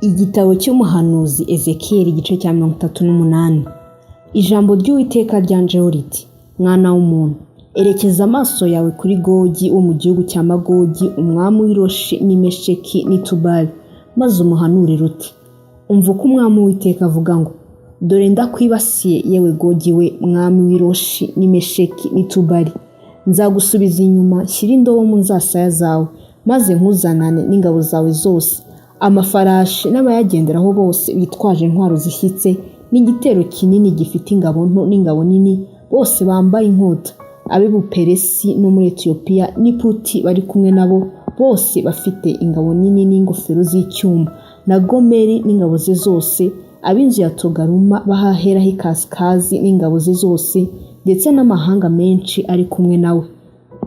Igitabo cy'umuhanuzi Ezekiyeli, igice cya 38. Ijambo ry'Uwiteka ryanjeho riti: "Mwana w'umuntu, erekeza amaso yawe kuri Gogi wo mu gihugu cya Magogi, umwami w'i Roshi n'i Mesheki n'i Tubali, maze umuhanurire uti: Umva uko Umwami Uwiteka avuga ngo: Dore ndakwibasiye, yewe Gogi we, mwami w'i Roshi n'i Mesheki n'i Tubali. Nzagusubiza inyuma, nshyire indobo mu nzasaya zawe, maze nkuzanane n'ingabo zawe zose, amafarashi n'abayagenderaho bose bitwaje intwaro zishyitse, n'igitero kinini gifite ingabo nto n'ingabo nini, bose bambaye inkota, ab'i Buperesi no muri Etiyopiya n'i Puti bari kumwe nabo, bose bafite ingabo nini n'ingofero z'icyuma, na Gomeri n'ingabo ze zose, ab'inzu ya Togaruma b'ahahera h'ikasikazi n'ingabo ze zose, ndetse n'amahanga menshi ari kumwe nawe.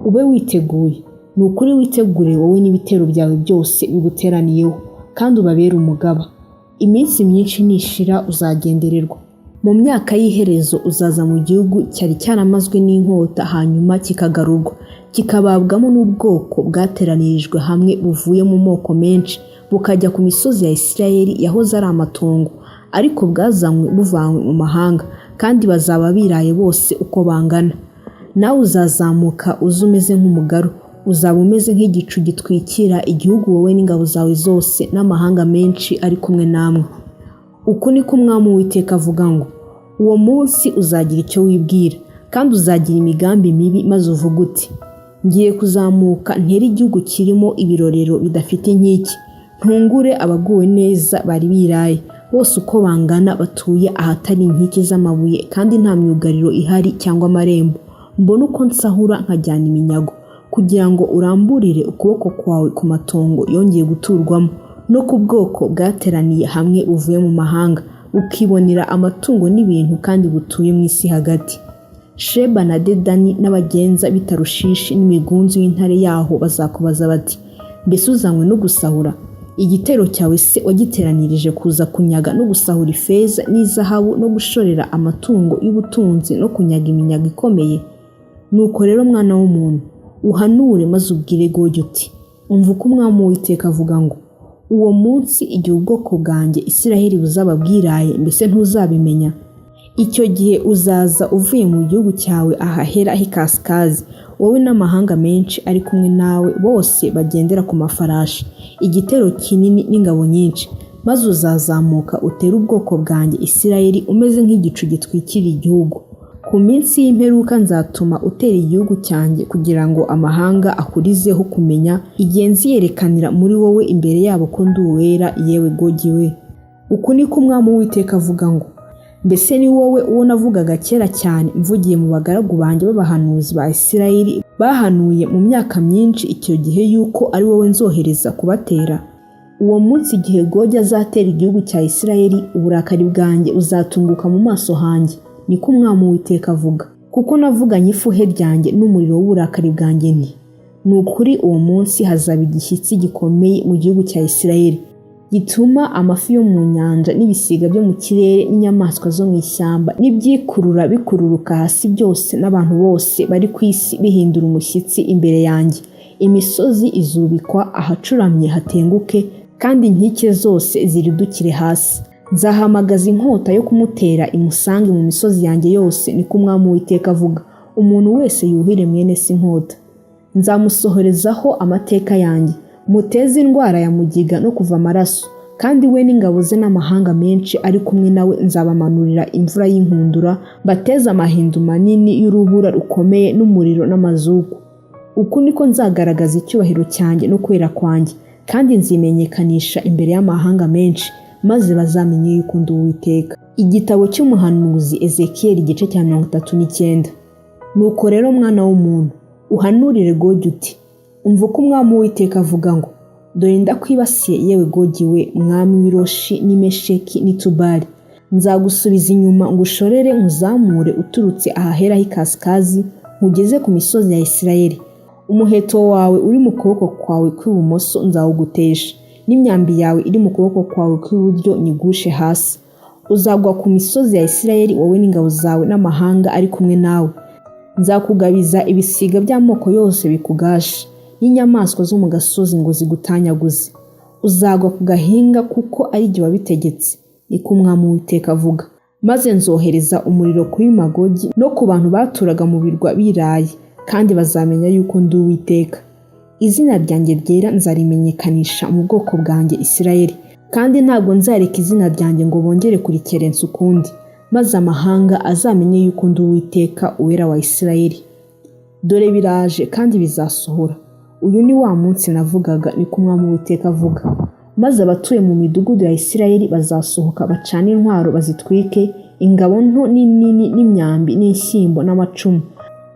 Ube witeguye, ni ukuri witegure, wowe n'ibitero byawe byose biguteraniyeho, kandi ubabere umugaba. Iminsi myinshi nishira uzagendererwa. Mu myaka y'iherezo uzaza mu gihugu cyari cyaramazwe n'inkota, hanyuma kikagarurwa, kikababwamo n'ubwoko bwateranirijwe hamwe buvuye mu moko menshi, bukajya ku misozi ya Isirayeli yahoze ari amatongo, ariko bwazanywe buvanywe mu mahanga, kandi bazaba biraye bose uko bangana. Nawe uzazamuka uze umeze nk'umugaru, uzaba umeze nk'igicu gitwikira igihugu, wowe n'ingabo zawe zose n'amahanga menshi ari kumwe namwe. Uku niko Umwami Uwiteka avuga ngo: Uwo munsi uzagira icyo wibwira, kandi uzagira imigambi mibi, maze uvuge uti: Ngiye kuzamuka ntere igihugu kirimo ibirorero bidafite inkike, ntungure abaguwe neza bari biraye bose uko bangana, batuye ahatari inkike z'amabuye kandi nta myugariro ihari cyangwa amarembo, mbone uko nsahura nkajyana iminyago, kugira ngo uramburire ukuboko kwawe ku matongo yongeye guturwamo, no ku bwoko bwateraniye hamwe buvuye mu mahanga, bukibonera amatungo n'ibintu, kandi butuye mu isi hagati. Sheba na Dedani n'abagenza b'i Tarushishi n'imigunzu y'intare yaho bazakubaza bati: Mbese uzanywe no gusahura? Igitero cyawe se wagiteranirije kuza kunyaga no gusahura ifeza n'izahabu no gushorera amatungo y'ubutunzi no kunyaga iminyago ikomeye? Nuko rero, mwana w'umuntu, uhanure maze ubwire Gogi uti: Umva uko Umwami Uwiteka avuga ngo: Uwo munsi igihe ubwoko bwanjye Isiraheli buzaba bwiraye, mbese ntuzabimenya? Icyo gihe uzaza uvuye mu gihugu cyawe ahahera h'ikasikazi, wowe n'amahanga menshi ari kumwe nawe, bose bagendera ku mafarashi, igitero kinini n'ingabo nyinshi, maze uzazamuka utere ubwoko bwanjye Isirayeli umeze nk'igicu gitwikiriye igihugu. Ku minsi y'imperuka nzatuma utera igihugu cyanjye, kugira ngo amahanga akurizeho kumenya igihe nziyerekanira muri wowe imbere yabo ko ndi uwera, yewe Gogi we. Uku niko Umwami Uwiteka avuga ngo: Mbese ni wowe uwo navugaga kera cyane mvugiye mu bagaragu banjye b'abahanuzi ba Isirayeli bahanuye mu myaka myinshi icyo gihe, yuko ari wowe nzohereza kubatera? Uwo munsi igihe Gogi azatera igihugu cya Isirayeli, uburakari bwanjye buzatunguka mu maso hanjye, niko Umwami Uwiteka avuga, kuko navuganye ifuhe ryanjye n'umuriro w'uburakari bwanjye nti: Ni ukuri uwo munsi hazaba igishyitsi gikomeye mu gihugu cya Isirayeli, gituma amafi yo mu nyanja n'ibisiga byo mu kirere n'inyamaswa zo mu ishyamba n'ibyikurura bikururuka hasi byose n'abantu bose bari ku isi bihindura umushyitsi imbere yanjye. Imisozi izubikwa ahacuramye hatenguke, kandi inkike zose ziridukire hasi. Nzahamagaza inkota yo kumutera imusange mu misozi yanjye yose, niko Umwami Uwiteka avuga. Umuntu wese yuhire mwene se inkota. Nzamusohorezaho amateka yanjye, muteze indwara ya mugiga no kuva amaraso, kandi we n'ingabo ze n'amahanga menshi ari kumwe nawe nzabamanurira imvura y'inkundura, mbateze amahindu manini y'urubura rukomeye n'umuriro n'amazuku. Uku niko nzagaragaza icyubahiro cyanjye no kwera kwanjye, kandi nzimenyekanisha imbere y'amahanga menshi, maze bazamenye yuko ndi Uwiteka." Igitabo cy'umuhanuzi Ezekiyeli, igice cya 39. Nuko rero, mwana w'umuntu, uhanurire Gogi uti: Umva uko Umwami Uwiteka avuga ngo: Dore ndakwibasiye, yewe Gogi we, mwami w'i Roshi n'i Mesheki n'i Tubali. Nzagusubiza inyuma, ngushorere, nkuzamure uturutse ahahera h'ikasikazi, nkugeze ku misozi ya Isirayeli. Umuheto wawe uri mu kuboko kwawe kw'ibumoso nzawugutesha, n'imyambi yawe iri mu kuboko kwawe kw'iburyo nyigushe hasi. Uzagwa ku misozi ya Isirayeli, wowe n'ingabo zawe n'amahanga ari kumwe nawe. Nzakugabiza ibisiga by'amoko yose bikugashe, n'inyamaswa zo mu gasozi ngo zigutanyaguze. Uzagwa ku gahinga kuko ari jye wabitegetse, niko Umwami Uwiteka avuga. Maze nzohereza umuriro kuri Magogi no ku bantu baturaga mu birwa biraye, kandi bazamenya yuko ndi Uwiteka. Izina ryanjye ryera nzarimenyekanisha mu bwoko bwanjye Isirayeli, kandi ntabwo nzareka izina ryanjye ngo bongere kurikerensa ukundi, maze amahanga azamenye yuko ndi Uwiteka Uwera wa Isirayeli. Dore biraje kandi bizasohora. Uyu ni wa munsi navugaga, niko Umwami Uwiteka avuga. Maze abatuye mu midugudu ya Isirayeli bazasohoka bacane intwaro bazitwike, ingabo nto n'inini n'imyambi n'inshyimbo n'amacumu.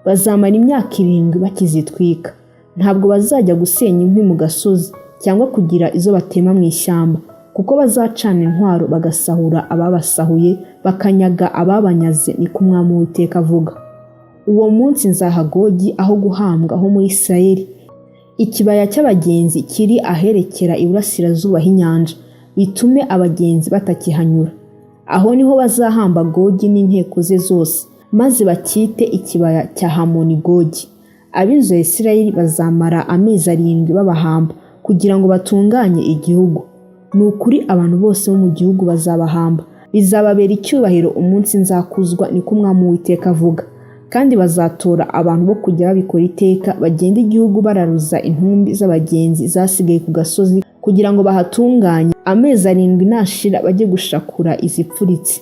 Bazamara imyaka 7 bakizitwika. Ntabwo bazajya gusenya inkwi mu gasozi cyangwa kugira izo batema mu ishyamba, kuko bazacana intwaro bagasahura ababasahuye, bakanyaga ababanyaze, niko Umwami Uwiteka avuga. Uwo munsi nzaha Gogi aho guhambwa ho muri Isirayeli, ikibaya cy'abagenzi kiri aherekera iburasirazuba h'inyanja, bitume abagenzi batakihanyura. Aho niho bazahamba Gogi n'inteko ze zose, maze bakite ikibaya cya Hamoni Gogi. Ab'inzu ya Isirayeli bazamara amezi 7 babahamba kugira ngo batunganye igihugu. Ni ukuri abantu bose bo mu gihugu bazabahamba, bizababera icyubahiro umunsi nzakuzwa, niko Umwami Uwiteka avuga. Kandi bazatora abantu bo kujya babikora iteka, bagenda igihugu bararuza intumbi z'abagenzi zasigaye ku gasozi kugira ngo bahatunganye, amezi 7 nashira bajye gushakura izipfuritse.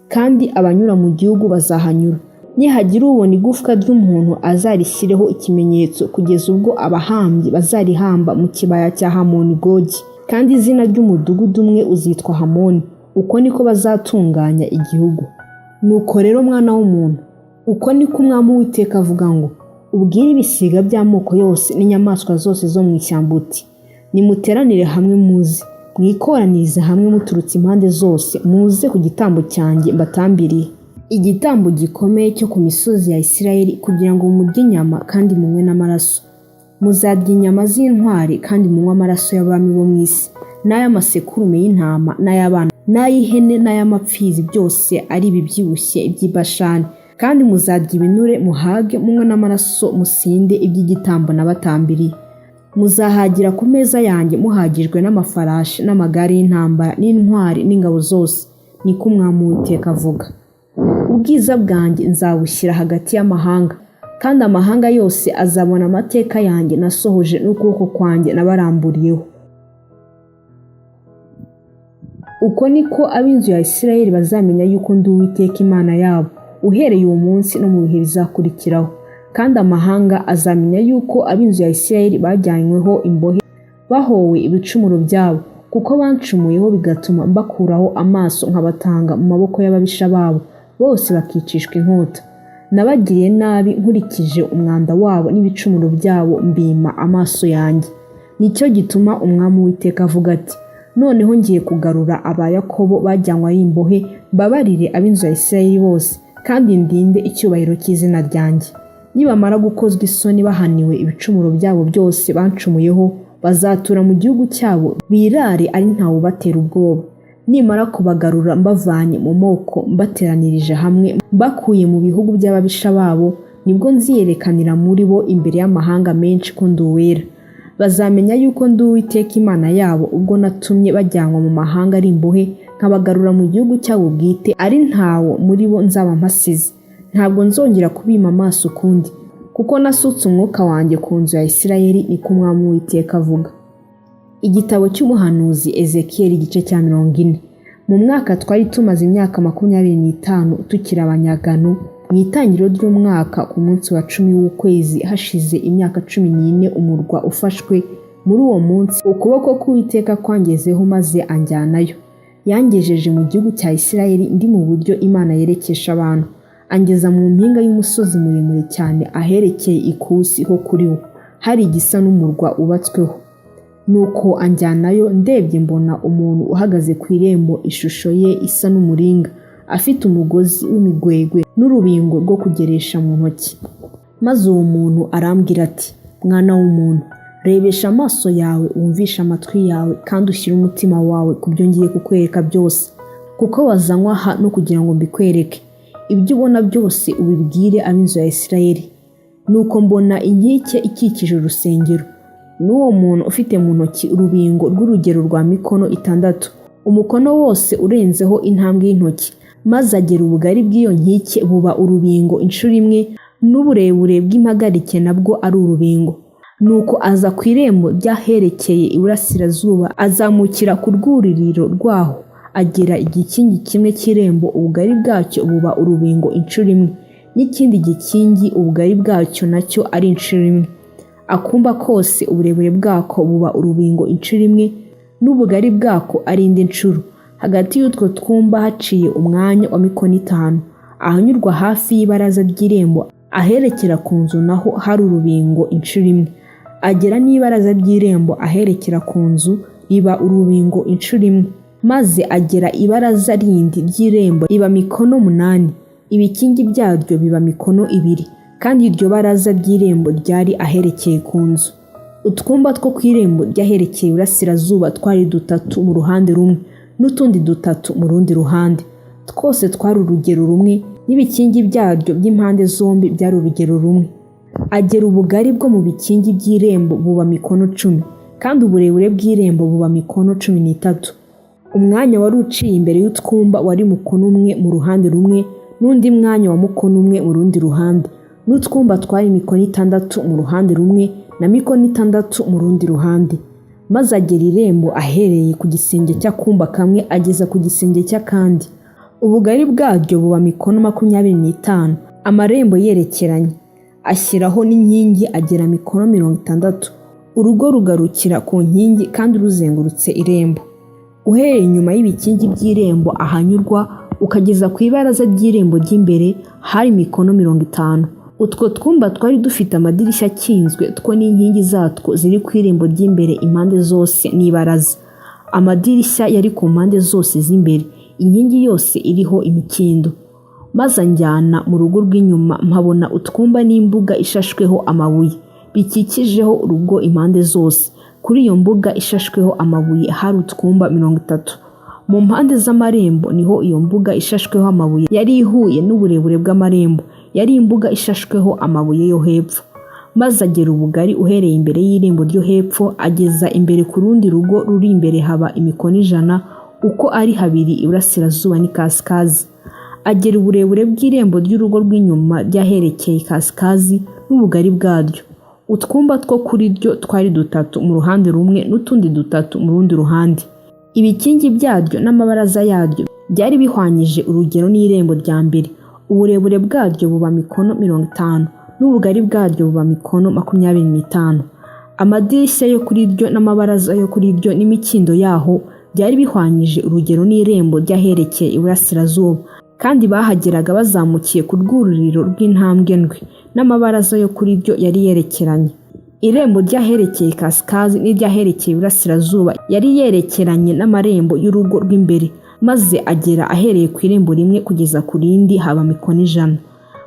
Kandi abanyura mu gihugu bazahanyura. Nihagira ubona igufwa ry'umuntu azarishyireho ikimenyetso, kugeza ubwo abahambyi bazarihamba mu kibaya cya Hamoni Gogi. Kandi izina ry'umudugudu umwe uzitwa Hamoni. Uko niko bazatunganya igihugu. Nuko rero mwana w'umuntu, uko niko Umwami Uwiteka avuga ngo ubwire ibisiga by'amoko yose n'inyamaswa zose zo mu ishyamba uti: nimuteranire hamwe muze, mwikoranirize hamwe muturutse impande zose, muze ku gitambo cyanjye mbatambiriye, igitambo gikomeye cyo ku misozi ya Isirayeli, kugira ngo murye inyama kandi munywe n'amaraso. Muzarya inyama z'intwari kandi munywe amaraso y'abami bo mu isi, n'ay'amasekurume y'intama, n'ay'abana, n'ay'ihene, n'ay'amapfizi, byose ari ibibyibushye by'i Bashani. Kandi muzarya ibinure muhage, munywe n'amaraso musinde iby'igitambo nabatambiriye. Muzahagira ku meza yanjye muhagijwe n'amafarashi n'amagare y'intambara n'intwari n'ingabo zose, niko Umwami Uwiteka avuga. Ubwiza bwanjye nzabushyira hagati y'amahanga, kandi amahanga yose azabona amateka yanjye nasohoje n'ukuboko kwanjye nabaramburiyeho. Uko niko ab'inzu ya Isirayeli bazamenya yuko ndi Uwiteka Imana yabo, uhereye uwo munsi no mu bihe bizakurikiraho. Kandi amahanga azamenya yuko ab'inzu ya Isirayeli bajyanyweho imbohe bahowe ibicumuro byabo, kuko bancumuyeho bigatuma mbakuraho amaso nkabatanga mu maboko y'ababisha babo, bose bakicishwa inkota. Nabagiriye nabi nkurikije umwanda wabo n'ibicumuro byabo, mbima amaso yanjye. Nicyo gituma Umwami Uwiteka avuga ati: noneho ngiye kugarura aba Yakobo bajyanywe ari imbohe, mbabarire ab'inzu ya Isirayeli bose, kandi ndinde icyubahiro cy'izina ryanjye. Nibamara gukozwa isoni bahaniwe ibicumuro byabo byose bancumuyeho, bazatura mu gihugu cyabo birare ari ntawe ubatera ubwoba. Nimara kubagarura mbavanye mu moko, mbateranirije hamwe, mbakuye mu bihugu by'ababisha babo, nibwo nziyerekanira muri bo imbere y'amahanga menshi ko ndi uwera. Bazamenya yuko ndi Uwiteka Imana yabo, ubwo natumye bajyanwa mu mahanga ari imbohe, nkabagarura mu gihugu cyabo bwite, ari ntawo muri bo nzaba mpasize. Ntabwo nzongera kubima amaso ukundi, kuko nasutse umwuka wanjye ku nzu ya Isirayeli, niko Umwami Uwiteka avuga. Igitabo cy'umuhanuzi Ezekiyeli igice cya 40. Mu mwaka twari tumaze imyaka 25 tukiri abanyagano, mu itangiriro ry'umwaka ku munsi wa 10 w'ukwezi, hashize imyaka 14 umurwa ufashwe. Muri uwo munsi ukuboko k'Uwiteka kwangezeho maze anjyanayo. Yangejeje mu gihugu cya Isirayeli ndi mu buryo Imana yerekesha abantu, angeza mu mpinga y'umusozi muremure cyane aherekeye ikusi ho kuri wo, hari igisa n'umurwa wubatsweho. Nuko anjyanayo, ndebye mbona umuntu uhagaze ku irembo, ishusho ye isa n'umuringa, afite umugozi w'imigwegwe n'urubingo rwo kugeresha mu ntoki. Maze uwo muntu arambwira ati: mwana w'umuntu, rebesha amaso yawe, wumvishe amatwi yawe, kandi ushyire umutima wawe ku byo ngiye kukwereka byose, kuko wazanywe aha no kugira ngo mbikwereke. Ibyo ubona byose ubibwire ab'inzu ya Isirayeli. Nuko mbona inkike ikikije urusengero. N'uwo muntu ufite mu ntoki urubingo rw'urugero rwa mikono 6, umukono wose urenzeho intambwe y'intoki. Maze agera ubugari bw'iyo nkike buba urubingo inshuro imwe, n'uburebure bw'impagarike nabwo ari urubingo. Nuko aza ku irembo ry'aherekeye iburasirazuba, azamukira ku rwuririro rwaho, agera igikingi kimwe cy'irembo, ubugari bwacyo buba urubingo inshuro imwe, n'ikindi gikingi ubugari bwacyo nacyo ari inshuro imwe. Akumba kose uburebure bwako buba urubingo inshuro imwe, n'ubugari bwako ari indi nshuro. Hagati y'utwo twumba haciye umwanya wa mikono 5. Ahanyurwa hafi y'ibaraza ry'irembo aherekera ku nzu naho hari urubingo inshuro imwe. Agera n'ibaraza ry'irembo aherekera ku nzu riba urubingo inshuro imwe. Maze agera ibaraza rindi ry'irembo riba mikono 8, ibikingi byaryo biba mikono 2, kandi iryo baraza ry'irembo ryari aherekeye ku nzu. Utwumba two ku irembo ry'aherekeye iburasirazuba twari 3 mu ruhande rumwe, n'utundi 3 mu rundi ruhande. Twose twari urugero rumwe, n'ibikingi byaryo by'impande zombi byari urugero rumwe. Agera ubugari bwo mu bikingi by'irembo buba mikono 10, kandi uburebure bw'irembo buba mikono 13. Umwanya wari uciye imbere y'utwumba wari mukono 1 mu ruhande rumwe, n'undi mwanya wa mukono 1 mu rundi ruhande. N'utwumba twari mikono 6 mu ruhande rumwe na mikono 6 mu rundi ruhande. Maze agera irembo ahereye ku gisenge cy'akumba kamwe ageza ku gisenge cy'akandi. Ubugari bwaryo buba mikono 25, amarembo yerekeranye. Ashyiraho n'inkingi agera mikono 60. Urugo rugarukira ku nkingi kandi ruzengurutse irembo. Uhereye inyuma y'ibikingi by'irembo ahanyurwa ukageza ku ibaraza ry'irembo ry'imbere hari mikono 50. Utwo twumba twari dufite amadirishya akinzwe, two n'inkingi zatwo ziri ku irembo ry'imbere impande zose n'ibaraza. Amadirishya yari ku mpande zose z'imbere, inkingi yose iriho imikindo. Maze anjyana mu rugo rw'inyuma, mpabona utwumba n'imbuga ishashweho amabuye, bikikijeho urugo impande zose. Kuri iyo mbuga ishashweho amabuye hari utwumba 30. Mu mpande z'amarembo niho iyo mbuga ishashweho amabuye yari ihuye n'uburebure bw'amarembo, yari imbuga ishashweho amabuye yo hepfo. Maze agera ubugari uhereye imbere y'irembo ryo hepfo ageza imbere ku rundi rugo ruri imbere haba imikono 100, uko ari habiri iburasirazuba n'ikasikazi. Agera uburebure bw'irembo ry'urugo rw'inyuma ry'aherekeye ikasikazi n'ubugari bwaryo. Utwumba two kuri ryo twari 3 mu ruhande rumwe n'utundi 3 mu rundi ruhande. Ibikingi byaryo n'amabaraza yaryo byari bihwanyije urugero n'irembo rya mbere. Uburebure bwaryo buba mikono 50, n'ubugari bwaryo buba mikono 25. Amadirishya yo kuri ryo n'amabaraza yo kuri ryo n'imikindo yaho byari bihwanyije urugero n'irembo ry'aherekeye iburasirazuba. Kandi bahageraga bazamukiye ku rwururiro rw'intambwe 7, n'amabaraza yo kuri ryo yari yerekeranye. Irembo ry'aherekeye ikasikazi n'iryaherekeye iburasirazuba yari yerekeranye n'amarembo y'urugo rw'imbere. Maze agera ahereye ku irembo rimwe kugeza ku rindi haba mikono 100.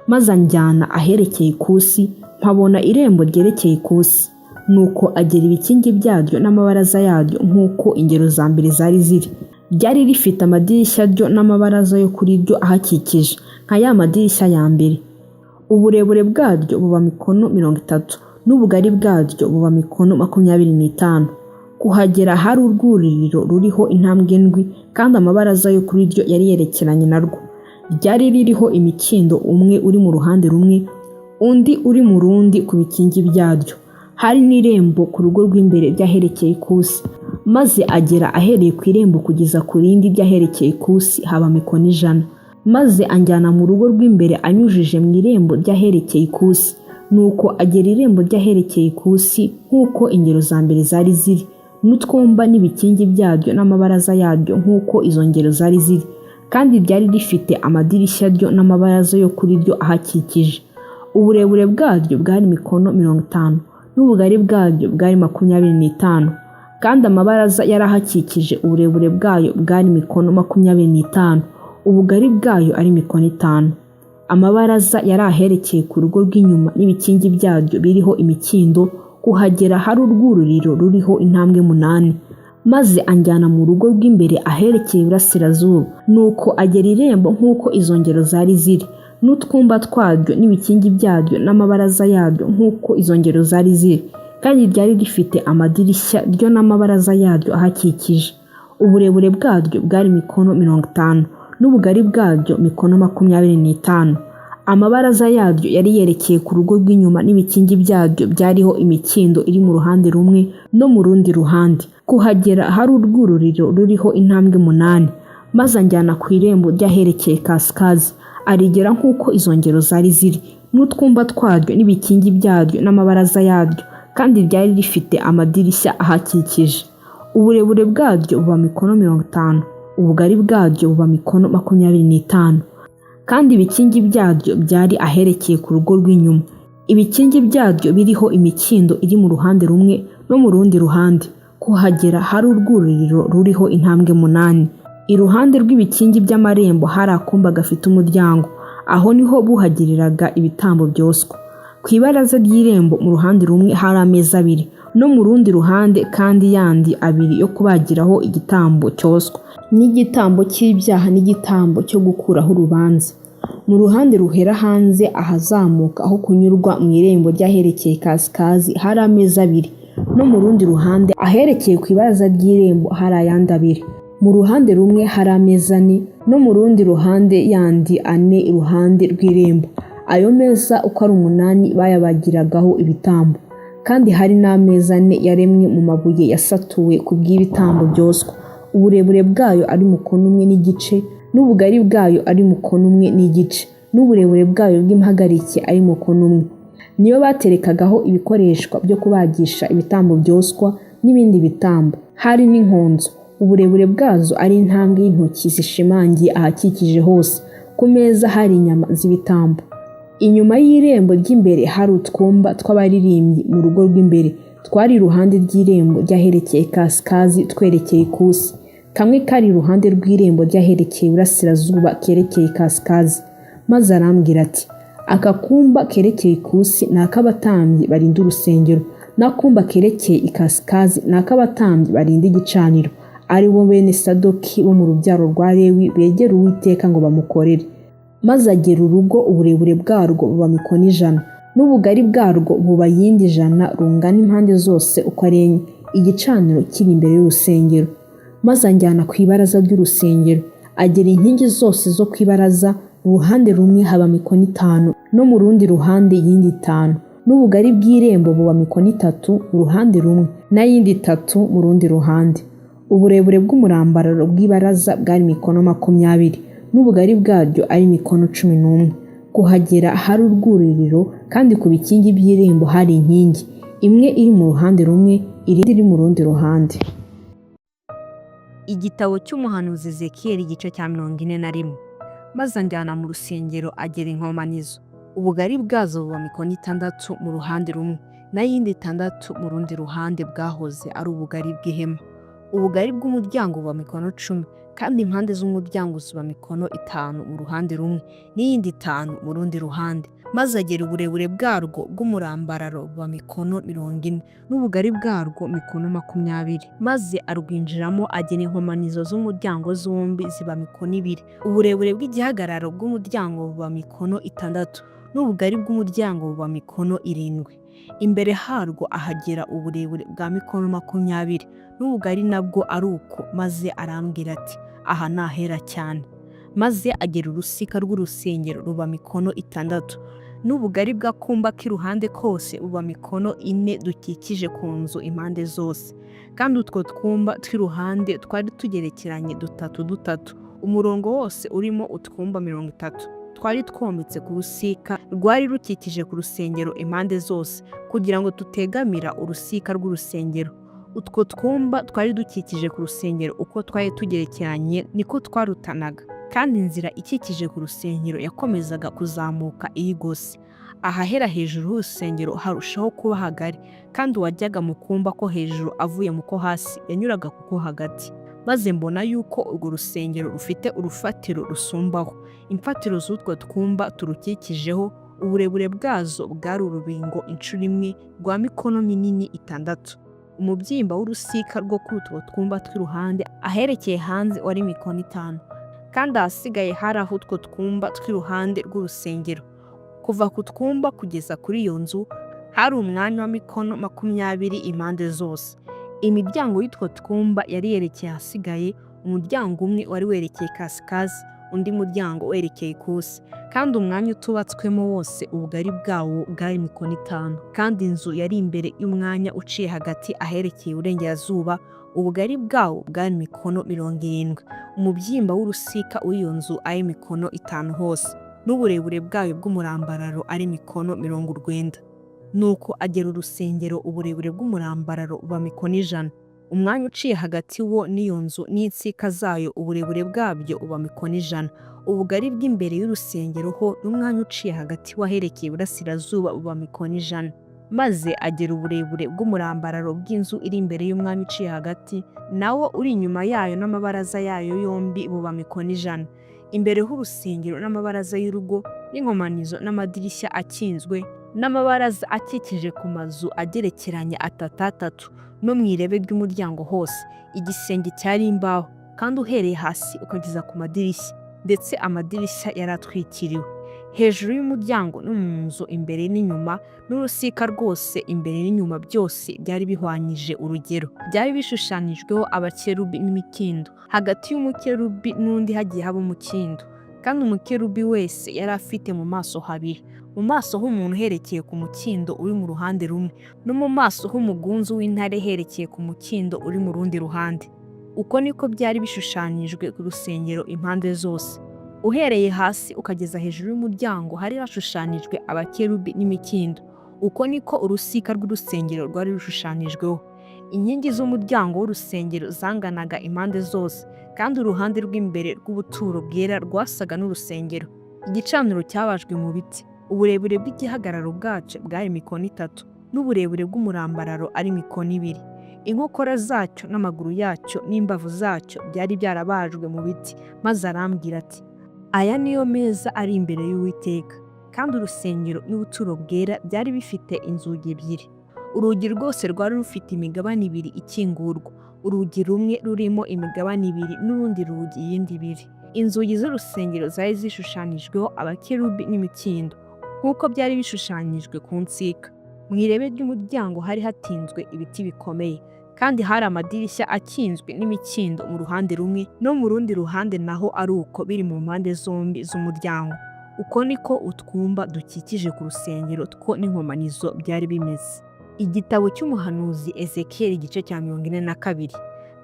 Maze anjyana aherekeye ikusi, mpabona irembo ryerekeye ikusi. Nuko agera ibikingi byaryo n'amabaraza yaryo nk'uko ingero za mbere zari ziri. Ryari rifite amadirishya ryo n'amabaraza yo kuri ryo ahakikije, nka ya madirishya ya mbere. Uburebure bwaryo buba mikono 30, n'ubugari bwaryo buba mikono 25. Kuhagera hari urwuririro ruriho intambwe 7, kandi amabaraza yo kuri ryo yari yerekeranye narwo. Ryari ririho imikindo, umwe uri mu ruhande rumwe, undi uri mu rundi ku bikingi byaryo. Hari n'irembo ku rugo rw'imbere ry'aherekeye ikusi. Maze agera ahereye ku irembo kugeza ku rindi ry'aherekeye ikusi haba mikono 100. Maze anjyana mu rugo rw'imbere anyujije mu irembo ry'aherekeye ikusi. Nuko agera irembo ry'aherekeye ikusi nk'uko ingero za mbere zari ziri, n'utwumba n'ibikingi byaryo n'amabaraza yaryo nk'uko izo ngero zari ziri. Kandi ryari rifite amadirishya ryo n'amabaraza yo kuri ryo ahakikije. Uburebure bwaryo bwari mikono 50, n'ubugari bwaryo bwari 25. Kandi amabaraza yari ahakikije uburebure bwayo bwari mikono 25, ubugari bwayo ari mikono 5. Amabaraza yari aherekeye ku rugo rw'inyuma n'ibikingi byaryo biriho imikindo, kuhagera hari urwururiro ruriho intambwe 8. Maze anjyana mu rugo rw'imbere aherekeye iburasirazuba. Nuko agera irembo nk'uko izo ngero zari ziri, n'utwumba twaryo n'ibikingi byaryo n'amabaraza yaryo nk'uko izo ngero zari ziri. Kandi ryari rifite amadirishya ryo n'amabaraza yaryo ahakikije. Uburebure bwaryo bwari mikono 50, n'ubugari bwaryo mikono 25. Amabaraza yaryo yari yerekeye ku rugo rw'inyuma, n'ibikingi byaryo byariho imikindo iri mu ruhande rumwe no mu rundi ruhande. Kuhagera hari urwururiro ruriho intambwe 8. Maze anjyana ku irembo ry'aherekeye kasikazi, arigera nk'uko izo ngero zari ziri, n'utwumba twaryo n'ibikingi byaryo n'amabaraza yaryo, kandi ryari rifite amadirishya ahakikije. Uburebure bwaryo buba mikono 50, ubugari bwaryo buba mikono 25. Kandi ibikingi byaryo byari aherekeye ku rugo rw'inyuma. Ibikingi byaryo biriho imikindo iri mu ruhande rumwe no mu rundi ruhande. Kuhagera hari urwururiro ruriho intambwe 8. Iruhande rw'ibikingi by'amarembo hari akumba gafite umuryango, aho niho buhagiriraga ibitambo byoswa. Ku ibaraza ry'irembo mu ruhande rumwe hari ameza 2, no mu rundi ruhande kandi yandi 2 yo kubagiraho igitambo cyoswa, n'igitambo cy'ibyaha n'igitambo cyo gukuraho urubanza. Mu ruhande ruhera hanze ahazamuka aho kunyurwa mu irembo ry'aherekeye kasikazi hari ameza 2, no mu rundi ruhande aherekeye ku ibaraza ry'irembo hari ayandi 2. Mu ruhande rumwe hari ameza 4, no mu rundi ruhande yandi 4 iruhande rw'irembo. Ayo meza uko ari 8 bayabagiragaho ibitambo. Kandi hari n'ameza 4 yaremwe mu mabuye yasatuwe ku bw'ibitambo byoswa. Uburebure bwayo ari mukono 1.5, n'ubugari bwayo ari mukono 1.5, n'uburebure bwayo bw'impagarike ari mukono 1. Niyo baterekagaho ibikoreshwa byo kubagisha ibitambo byoswa n'ibindi bitambo. Hari n'inkonzo, uburebure bwazo ari intambwe y'intoki zishimangiye ahakikije hose. Ku meza hari inyama z'ibitambo. Inyuma y'irembo ry'imbere hari utwumba tw'abaririmbyi mu rugo rw'imbere, twari iruhande ry'irembo ry'aherekeye kasikazi twerekeye ikusi. Kamwe kari iruhande rw'irembo ry'aherekeye iburasirazuba kerekeye kasikazi. Maze arambwira ati, aka kumba kerekeye ikusi ni ak'abatambyi barinda urusengero, n'akumba kerekeye ikasikazi ni ak'abatambyi barinda igicaniro, ari bo bene Sadoki bo mu rubyaro rwa Lewi begera Uwiteka ngo bamukorere. Maze agera urugo, uburebure bwarwo buba mikono 100, n'ubugari bwarwo buba yindi 100 rungana impande zose uko ari 4, igicaniro kiri imbere y'urusengero. Maze anjyana ku ibaraza ry'urusengero, agera inkingi zose zo ku ibaraza, mu ruhande rumwe haba mikono 5, no mu rundi ruhande yindi 5, n'ubugari bw'irembo buba mikono 3 mu ruhande rumwe, n'ayindi 3 mu rundi ruhande. Uburebure bw'umurambararo bw'ibaraza bwari mikono 20, n'ubugari bwaryo ari mikono 11. Kuhagera hari urwururiro, kandi ku bikingi by'irembo hari inkingi, imwe iri mu ruhande rumwe, irindi iri mu rundi ruhande. Igitabo cy'umuhanuzi Ezekiyeli igice cya 41. Maze anjyana mu rusengero agera inkomanizo, ubugari bwazo buba mikono 6 mu ruhande rumwe, n'ayindi 6 mu rundi ruhande bwahoze ari ubugari bw'ihema. Ubugari bw'umuryango buba mikono 10, kandi impande z'umuryango ziba mikono 5 mu ruhande rumwe, n'iyindi 5 mu rundi ruhande. Maze agera uburebure bwarwo bw'umurambararo buba mikono 40, n'ubugari bwarwo mikono 20. Maze arwinjiramo agena inkomanizo z'umuryango zombi ziba mikono 2. Uburebure bw'igihagararo bw'umuryango buba mikono 6, n'ubugari bw'umuryango buba mikono 7. Imbere harwo ahagera uburebure bwa mikono 20, n'ubugari nabwo ari uko. Maze arambwira ati, aha ni ahera cyane. Maze agera urusika rw'urusengero ruba mikono 6, n'ubugari bw'akumba k'iruhande kose buba mikono 4 dukikije ku nzu impande zose. Kandi utwo twumba tw'iruhande twari tugerekeranye dutatu dutatu, umurongo wose urimo utwumba 30. Twari twometse ku rusika rwari rukikije ku rusengero impande zose, kugira ngo tutegamira urusika rw'urusengero. Utwo twumba twari dukikije ku rusengero uko twari tugerekeranye niko twarutanaga, kandi inzira ikikije ku rusengero yakomezaga kuzamuka iyigose. Ahahera hejuru h'urusengero harushaho kuba hagari, kandi uwajyaga mu kumba ko hejuru avuye mu ko hasi yanyuraga ku ko hagati. Maze mbona yuko urwo rusengero rufite urufatiro rusumbaho. Imfatiro z'utwo twumba turukikijeho, uburebure bwazo bwari urubingo inshuro imwe rwa mikono minini 6. Umubyimba w'urusika rwo kuri utwo twumba tw'iruhande aherekeye hanze wari mikono 5, kandi ahasigaye hari aho utwo twumba tw'iruhande rw'urusengero. Kuva ku twumba kugeza kuri iyo nzu Hari umwanya wa mikono 20 impande zose. Imiryango y'utwo twumba yari yerekeye ahasigaye, umuryango umwe wari werekeye ikasikazi, undi muryango werekeye ikusi. Kandi umwanya utubatswemo wose ubugari bwawo bwari mikono 5. Kandi inzu yari imbere y'umwanya uciye hagati aherekeye iburengerazuba, ubugari bwawo bwari mikono 70. Umubyimba w'urusika w'iyo nzu ari mikono 5 hose, n'uburebure bwayo bw'umurambararo ari mikono 90. Nuko agera urusengero, uburebure bw'umurambararo buba mikono 100. Umwanya uciye hagati wo n'iyo nzu n'insika zayo, uburebure bwabyo buba mikono 100. Ubugari bw'imbere y'urusengero ho n'umwanya uciye hagati waherekeye iburasirazuba buba mikono 100. Maze agera uburebure bw'umurambararo bw'inzu iri imbere y'umwanya uciye hagati, nawo uri inyuma yayo n'amabaraza yayo yombi buba mikono 100. Imbere h'urusengero n'amabaraza y'urugo n'inkomanizo n'amadirishya akinzwe n'amabaraza akikije ku mazu agerekeranye atatu atatu, no mu irebe ry'umuryango hose, igisenge cyari imbaho, kandi uhereye hasi ukageza ku madirishya, ndetse amadirishya yari atwikiriwe. Hejuru y'umuryango no mu nzu imbere n'inyuma, n'urusika rwose imbere n'inyuma, byose byari bihwanyije urugero. Byari bishushanijweho abakerubi n'imikindo, hagati y'umukerubi n'undi hagiye haba umukindo. Kandi umukerubi wese yari afite mu maso habiri, mu maso h'umuntu herekeye ku mukindo uri mu ruhande rumwe, no mu maso h'umugunzu w'intare herekeye ku mukindo uri mu rundi ruhande. Uko niko byari bishushanyijwe ku rusengero impande zose. Uhereye hasi ukageza hejuru y'umuryango hari hashushanijwe abakerubi n'imikindo. Uko niko urusika rw'urusengero rwari rushushanijweho. Inkingi z'umuryango w'urusengero zanganaga impande zose, kandi uruhande rw'imbere rw'ubuturo bwera rwasaga n'urusengero. Igicaniro cyabajwe mu biti, uburebure bw'igihagararo bwacyo bwari mikono 3, n'uburebure bw'umurambararo ari mikono 2. Inkokora zacyo n'amaguru yacyo n'imbavu zacyo byari byarabajwe mu biti. Maze arambwira ati: "Aya niyo meza ari imbere y'Uwiteka." Kandi urusengero n'ubuturo bwera byari bifite inzugi ebyiri. Urugi rwose rwari rufite imigabane ibiri ikingurwa, urugi rumwe rurimo imigabane ibiri n'urundi rugi iyindi ibiri. Inzugi z'urusengero zari zishushanijweho abakerubi n'imikindo, nk'uko byari bishushanyijwe ku nsika. Mu irebe ry'umuryango hari hatinzwe ibiti bikomeye, kandi hari amadirishya akinzwe n'imikindo mu ruhande rumwe, no mu rundi ruhande naho ari uko, biri mu mpande zombi z'umuryango. Uko niko utwumba dukikije ku rusengero two n'inkomanizo byari bimeze. Igitabo cy'umuhanuzi Ezekiyeli, igice cya 42.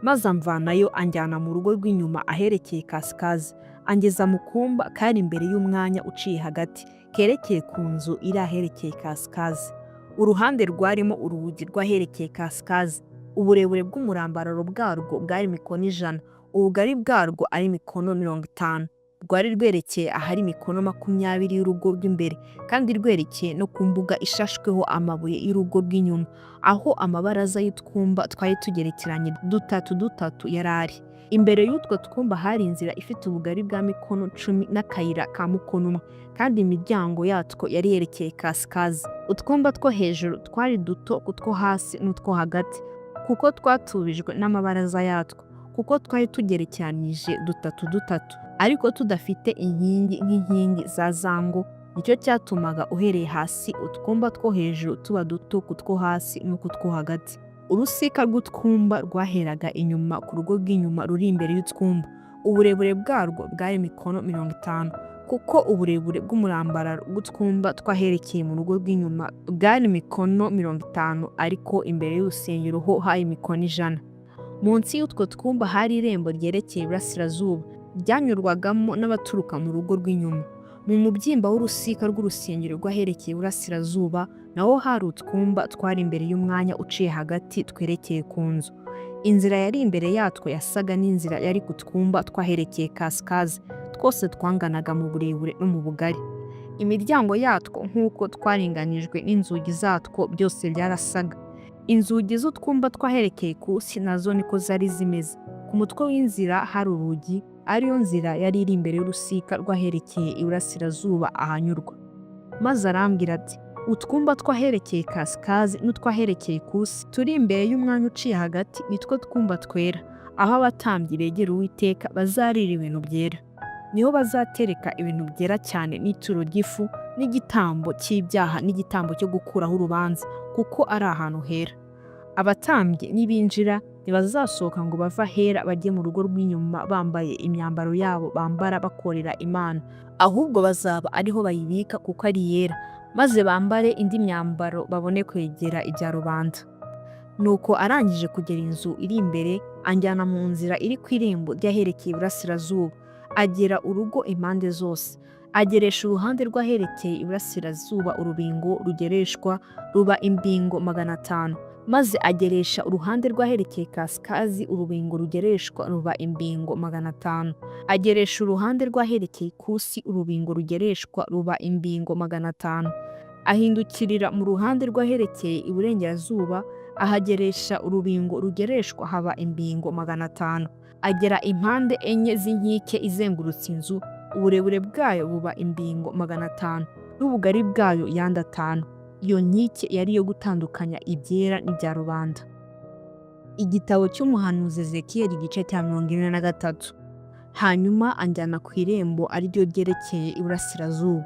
Maze amvanayo anjyana mu rugo rw'inyuma aherekeye ikasikazi, angeza mu kumba kari imbere y'umwanya uciye hagati, kerekeye ku nzu iri aherekeye ikasikazi. Uruhande rwarimo urugi rw'aherekeye ikasikazi, uburebure bw'umurambararo bwarwo bwari mikono 100, ubugari bwarwo ari mikono 50. Rwari rwerekeye ahari mikono 20 y'urugo rw'imbere, kandi rwerekeye no ku mbuga ishashweho amabuye y'urugo rw'inyuma, aho amabaraza y'utwumba twari tugerekeranye dutatu dutatu yari ari. Imbere y'utwo twumba hari inzira ifite ubugari bwa mikono 10 n'akayira ka mukono umwe, kandi imiryango yatwo yari yerekeye ikasikazi. Utwumba two hejuru twari duto kutwo hasi n'utwo hagati, kuko twatubijwe n'amabaraza yatwo, kuko twari tugerekeranije dutatu dutatu, ariko tudafite inkingi nk'inkingi za zango. Nicyo cyatumaga uhereye hasi utwumba two hejuru tuba duto kutwo hasi n'ukutwo hagati. Urusika rw'utwumba rwaheraga inyuma ku rugo rw'inyuma ruri imbere y'utwumba, uburebure bwarwo bwari mikono 50, kuko uburebure bw'umurambararo bw'utwumba twaherekeye mu rugo rw'inyuma bwari mikono 50, ariko imbere y'urusengero ho hari mikono 100. Munsi y'utwo twumba hari irembo ryerekeye iburasirazuba, ryanyurwagamo n'abaturuka mu rugo rw'inyuma. Mu mubyimba w'urusika rw'urusengero rw'aherekeye iburasirazuba naho hari utwumba twari imbere y'umwanya uciye hagati twerekeye ku nzu. Inzira yari imbere yatwo yasaga n'inzira yari ku twumba twaherekeye kasikazi, twose twanganaga mu burebure no mu bugari. Imiryango yatwo nk'uko twaringanijwe n'inzugi zatwo byose byarasaga. Inzugi z'utwumba twaherekeye ikusi nazo niko zari zimeze. Ku mutwe w'inzira hari urugi, ariyo nzira yari iri imbere y'urusika rw'aherekeye iburasirazuba ahanyurwa. Maze arambwira ati: "Utwumba tw'aherekeye kasikazi n'utw'aherekeye ikusi turi imbere y'umwanya uciye hagati nitwo twumba twera, aho abatambyi begera Uwiteka bazarira ibintu byera." Niho bazatereka ibintu byera cyane n'ituro ry'ifu n'igitambo cy'ibyaha n'igitambo cyo gukuraho urubanza, kuko ari ahantu hera. Abatambyi nibinjira ntibazasohoka ngo bave ahera bajye mu rugo rw'inyuma bambaye imyambaro yabo bambara bakorera Imana, ahubwo bazaba ariho bayibika kuko ari iyera, maze bambare indi myambaro babone kwegera ibya rubanda. Nuko arangije kugera inzu iri imbere, anjyana mu nzira iri ku irembo ry'aherekeye iburasirazuba, agera urugo impande zose. Ageresha uruhande rw'aherekeye iburasirazuba urubingo rugereshwa ruba imbingo 500, maze ageresha uruhande rw'aherekeye ikasikazi urubingo rugereshwa ruba imbingo 500, ageresha uruhande rw'aherekeye ikusi urubingo rugereshwa ruba imbingo 500, ahindukirira mu ruhande rw'aherekeye iburengerazuba ahageresha urubingo rugereshwa haba imbingo 500, agera impande enye z'inkike izengurutse inzu, uburebure bwayo buba imbingo 500 n'ubugari bwayo yandi 5. Iyo nkike yari iyo gutandukanya ibyera n'ibya rubanda. Igitabo cy'umuhanuzi Ezekiyeli igice cya 43. Hanyuma anjyana ku irembo ari ryo ryerekeye iburasirazuba,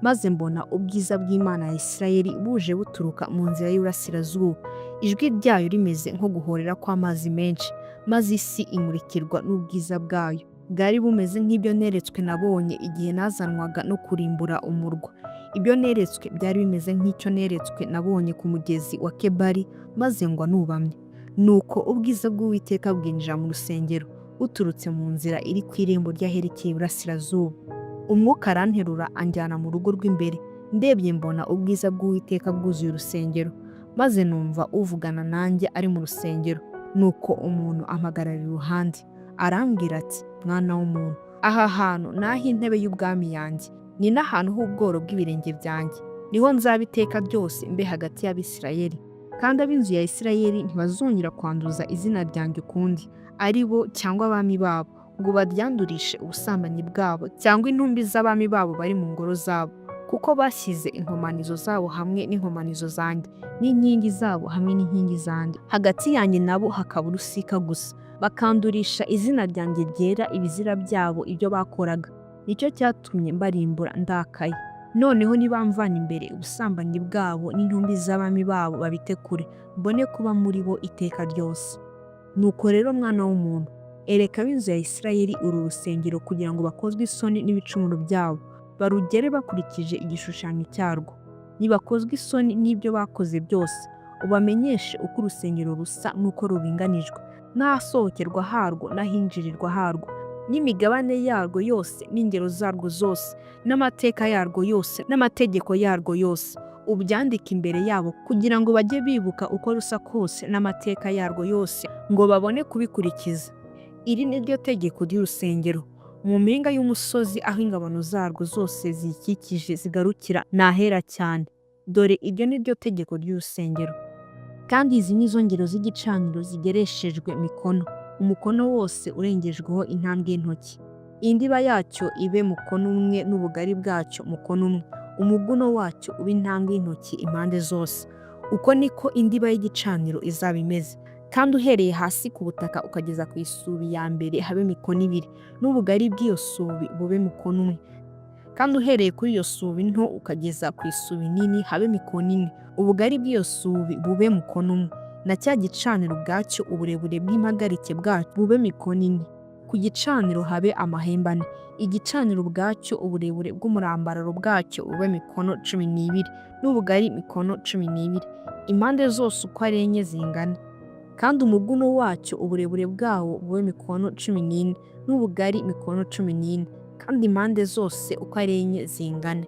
maze mbona ubwiza bw'Imana ya Isirayeli buje buturuka mu nzira y'iburasirazuba, ijwi ryayo rimeze nko guhorera kw'amazi menshi, maze isi imurikirwa n'ubwiza bwayo. Bwari bumeze nk'ibyo neretswe nabonye igihe nazanwaga no kurimbura umurwa. Ibyo neretswe byari bimeze nk'icyo neretswe nabonye ku mugezi wa Kebari, maze ngwa nubamye. Nuko ubwiza bw'Uwiteka bwinjira mu rusengero, buturutse mu nzira iri ku irembo ry'aherekeye iburasirazuba. Umwuka aranterura anjyana mu rugo rw'imbere, ndebye mbona ubwiza bw'Uwiteka bwuzuye urusengero, maze numva uvugana nanjye ari mu rusengero. Nuko umuntu ampagarara iruhande, arambwira ati: mwana w'umuntu, aha hantu ni ah'intebe y'ubwami yanjye, ni n'ahantu h'ubworo bw'ibirenge byanjye, niho nzaba iteka ryose mbe hagati y'Abisirayeli. Kandi ab'inzu ya Isirayeli ntibazongera kwanduza izina ryanjye ukundi, ari bo cyangwa abami babo, ngo baryandurishe ubusambanyi bwabo cyangwa intumbi z'abami babo bari mu ngoro zabo, kuko bashyize inkomanizo zabo hamwe n'inkomanizo zanjye, n'inkingi zabo hamwe n'inkingi zanjye, hagati yanjye nabo hakaba urusika gusa, bakandurisha izina ryanjye ryera ibizira byabo ibyo bakoraga. Nicyo cyatumye mbarimbura ndakaye. Noneho nibamvana imbere ubusambanyi bwabo n'intumbi z'abami babo babite kure, mbone kuba muri bo iteka ryose. Nuko rero mwana w'umuntu, ereka ab'inzu ya Isirayeli uru rusengero kugira ngo bakozwe isoni n'ibicumuro byabo, barugere bakurikije igishushanyo cyarwo. Nibakozwe isoni n'ibyo bakoze byose, ubamenyeshe uko urusengero rusa n'uko ruringanijwe, n'ahasohokerwa harwo n'ahinjirirwa harwo, n'imigabane yarwo yose n'ingero zarwo zose, n'amateka yarwo yose n'amategeko yarwo yose, ubyandike imbere yabo kugira ngo bajye bibuka uko rusa kose n'amateka yarwo yose, ngo babone kubikurikiza. Iri ni ryo tegeko ry'urusengero. Mu mpinga y'umusozi aho ingabano zarwo zose ziyikikije zigarukira ni ahera cyane. Dore iryo ni ryo tegeko ry'urusengero. Kandi izi ni zo ngero z'igicaniro zigereshejwe mikono, umukono wose urengejweho intambwe y'intoki. Indiba yacyo ibe mukono umwe n'ubugari bwacyo mukono umwe, umuguno wacyo ube intambwe y'intoki impande zose. Uko niko indiba y'igicaniro izaba imeze. Kandi uhereye hasi ku butaka ukageza ku isubi ya mbere habe mikono 2, n'ubugari bw'iyo subi bube mukono umwe. Kandi uhereye kuri iyo subi nto ukageza ku isubi nini habe mikono 4, ubugari bw'iyo subi bube mukono umwe. Na cya gicaniro ubwacyo uburebure bw'impagarike bwacyo bube mikono 4. Ku gicaniro habe amahembe 4. Igicaniro ubwacyo uburebure bw'umurambararo bwacyo bube mikono 12, n'ubugari mikono 12, impande zose uko ari enye zingana. Kandi umuguno wacyo uburebure bwawo bube mikono 14, n'ubugari mikono 14, kandi impande zose uko ari enye zingana.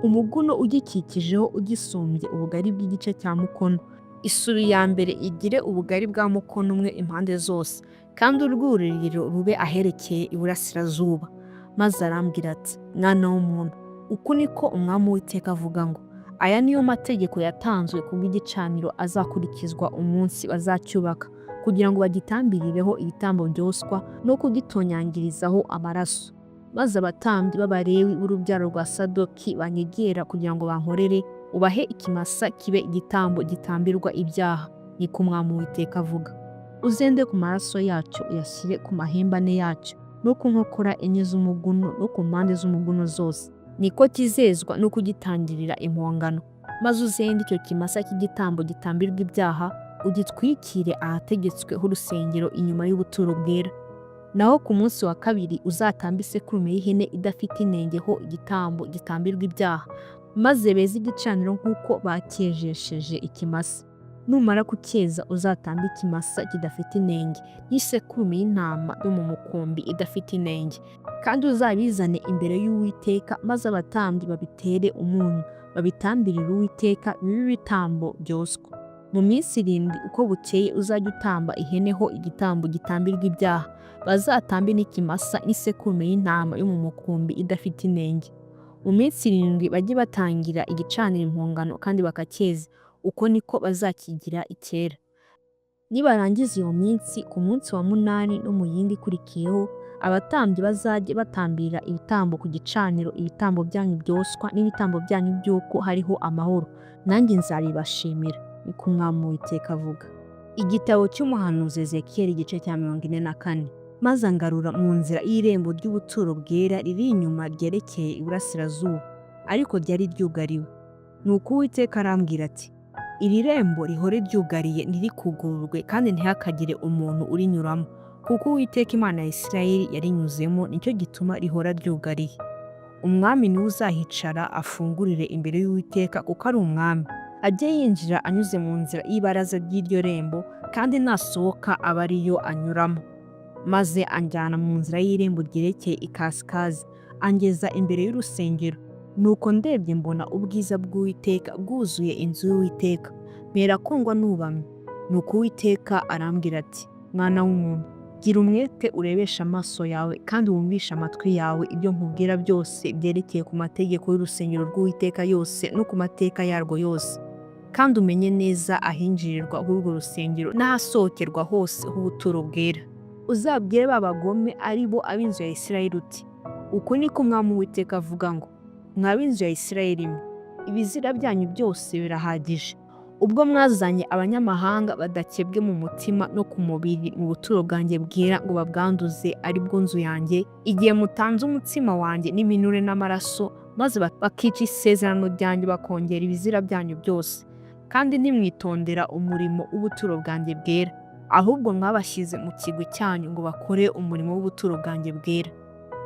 Umuguno ugikikijeho ugisumbye ubugari bw'igice cya mukono. Isubi ya mbere igire ubugari bwa mukono umwe impande zose, kandi urwuririro rube aherekeye iburasirazuba. Maze arambwira ati: mwana w'umuntu, uku niko Umwami Uwiteka avuga ngo aya niyo mategeko yatanzwe kubw'igicaniro azakurikizwa umunsi bazacyubaka, kugira ngo bagitambirireho ibitambo byoswa no kugitonyangirizaho amaraso. Maze abatambyi b'Abalewi b'urubyaro rwa Sadoki banyegera kugira ngo bankorere, ubahe ikimasa kibe igitambo gitambirwa ibyaha, niko Umwami Uwiteka avuga. Uzende ku maraso yacyo uyashyire ku mahembe ane yacyo, no ku nkokora enye z'umuguno no ku mpande z'umuguno zose. Niko kizezwa no kugitangirira impongano. Maze uzende icyo kimasa cy'igitambo gitambirwa ibyaha, ugitwikire ahategetswe h'urusengero inyuma y'ubuturo bwera. Naho ku munsi wa kabiri uzatambe isekurume y'ihene idafite inenge ho igitambo gitambirwa ibyaha, maze beze igicaniro nk'uko bakejesheje ikimasa. Numara kucyeza uzatambe ikimasa kidafite inenge n'isekurume y'intama yo mu mukumbi idafite inenge, kandi uzabizane imbere y'Uwiteka, maze abatambyi babitere umunyu, babitambirire Uwiteka bibe ibitambo byoswa. Mu minsi 7 uko bukeye uzajya utamba ihene ho igitambo gitambirwa ibyaha, bazatambe n'ikimasa n'isekurume y'intama yo mu mukumbi idafite inenge. Mu minsi 7 bajye batangira igicaniro impongano kandi bakacyeza, uko niko bazakigira icyera. Nibarangiza iyo minsi, ku munsi wa 8 no mu yindi ikurikiyeho, abatambyi bazajye batambira ibitambo ku gicaniro, ibitambo byanyu byoswa n'ibitambo byanyu by'uko hariho amahoro, nanjye nzabibashimira, niko Umwami Uwiteka avuga. Igitabo cy'umuhanuzi Ezekiyeli igice cya 44. Maze angarura mu nzira y'irembo ry'ubuturo bwera riri inyuma ryerekeye iburasirazuba, ariko ryari ryugariwe. Nuko Uwiteka arambwira ati, iri rembo rihore ryugariye ntirikugururwe kandi ntihakagire umuntu urinyuramo, kuko Uwiteka Imana ya Isirayeli yarinyuzemo, nicyo gituma rihora ryugariye. Umwami niwe uzahicara afungurire imbere y'Uwiteka, kuko ari umwami. Ajye yinjira anyuze mu nzira y'ibaraza ry'iryo rembo, kandi nasohoka aba ariyo anyuramo. Maze anjyana mu nzira y'irembo ryerekeye ikasikazi, angeza imbere y'urusengero. Nuko ndebye mbona ubwiza bw'Uwiteka bwuzuye inzu y'Uwiteka, mpera ko ngwa nubamye. Nuko Uwiteka arambwira ati, mwana w'umuntu, gira umwete urebeshe amaso yawe kandi wumvishe amatwi yawe ibyo nkubwira byose byerekeye ku mategeko y'urusengero rw'Uwiteka yose no ku mateka yarwo yose, kandi umenye neza ahinjirirwa h'urwo rusengero n'ahasohokerwa hose h'ubuturo bwera. Uzabwire ba bagome ari bo ab'inzu ya Isirayeli uti, uku niko Umwami Uwiteka avuga ngo, mwa b'inzu ya Isirayeli mwe, ibizira byanyu byose birahagije. Ubwo mwazanye abanyamahanga badakebwe mu mutima no ku mubiri mu buturo bwanjye bwera ngo babwanduze, ari bwo nzu yanjye, igihe mutanze umutsima wanjye n'ibinure n'amaraso, maze bakica isezerano ryanjye bakongera ibizira byanyu byose. Kandi ntimwitondera umurimo w'ubuturo bwanjye bwera, ahubwo mwabashyize mu kigwi cyanyu ngo bakore umurimo w'ubuturo bwanjye bwera.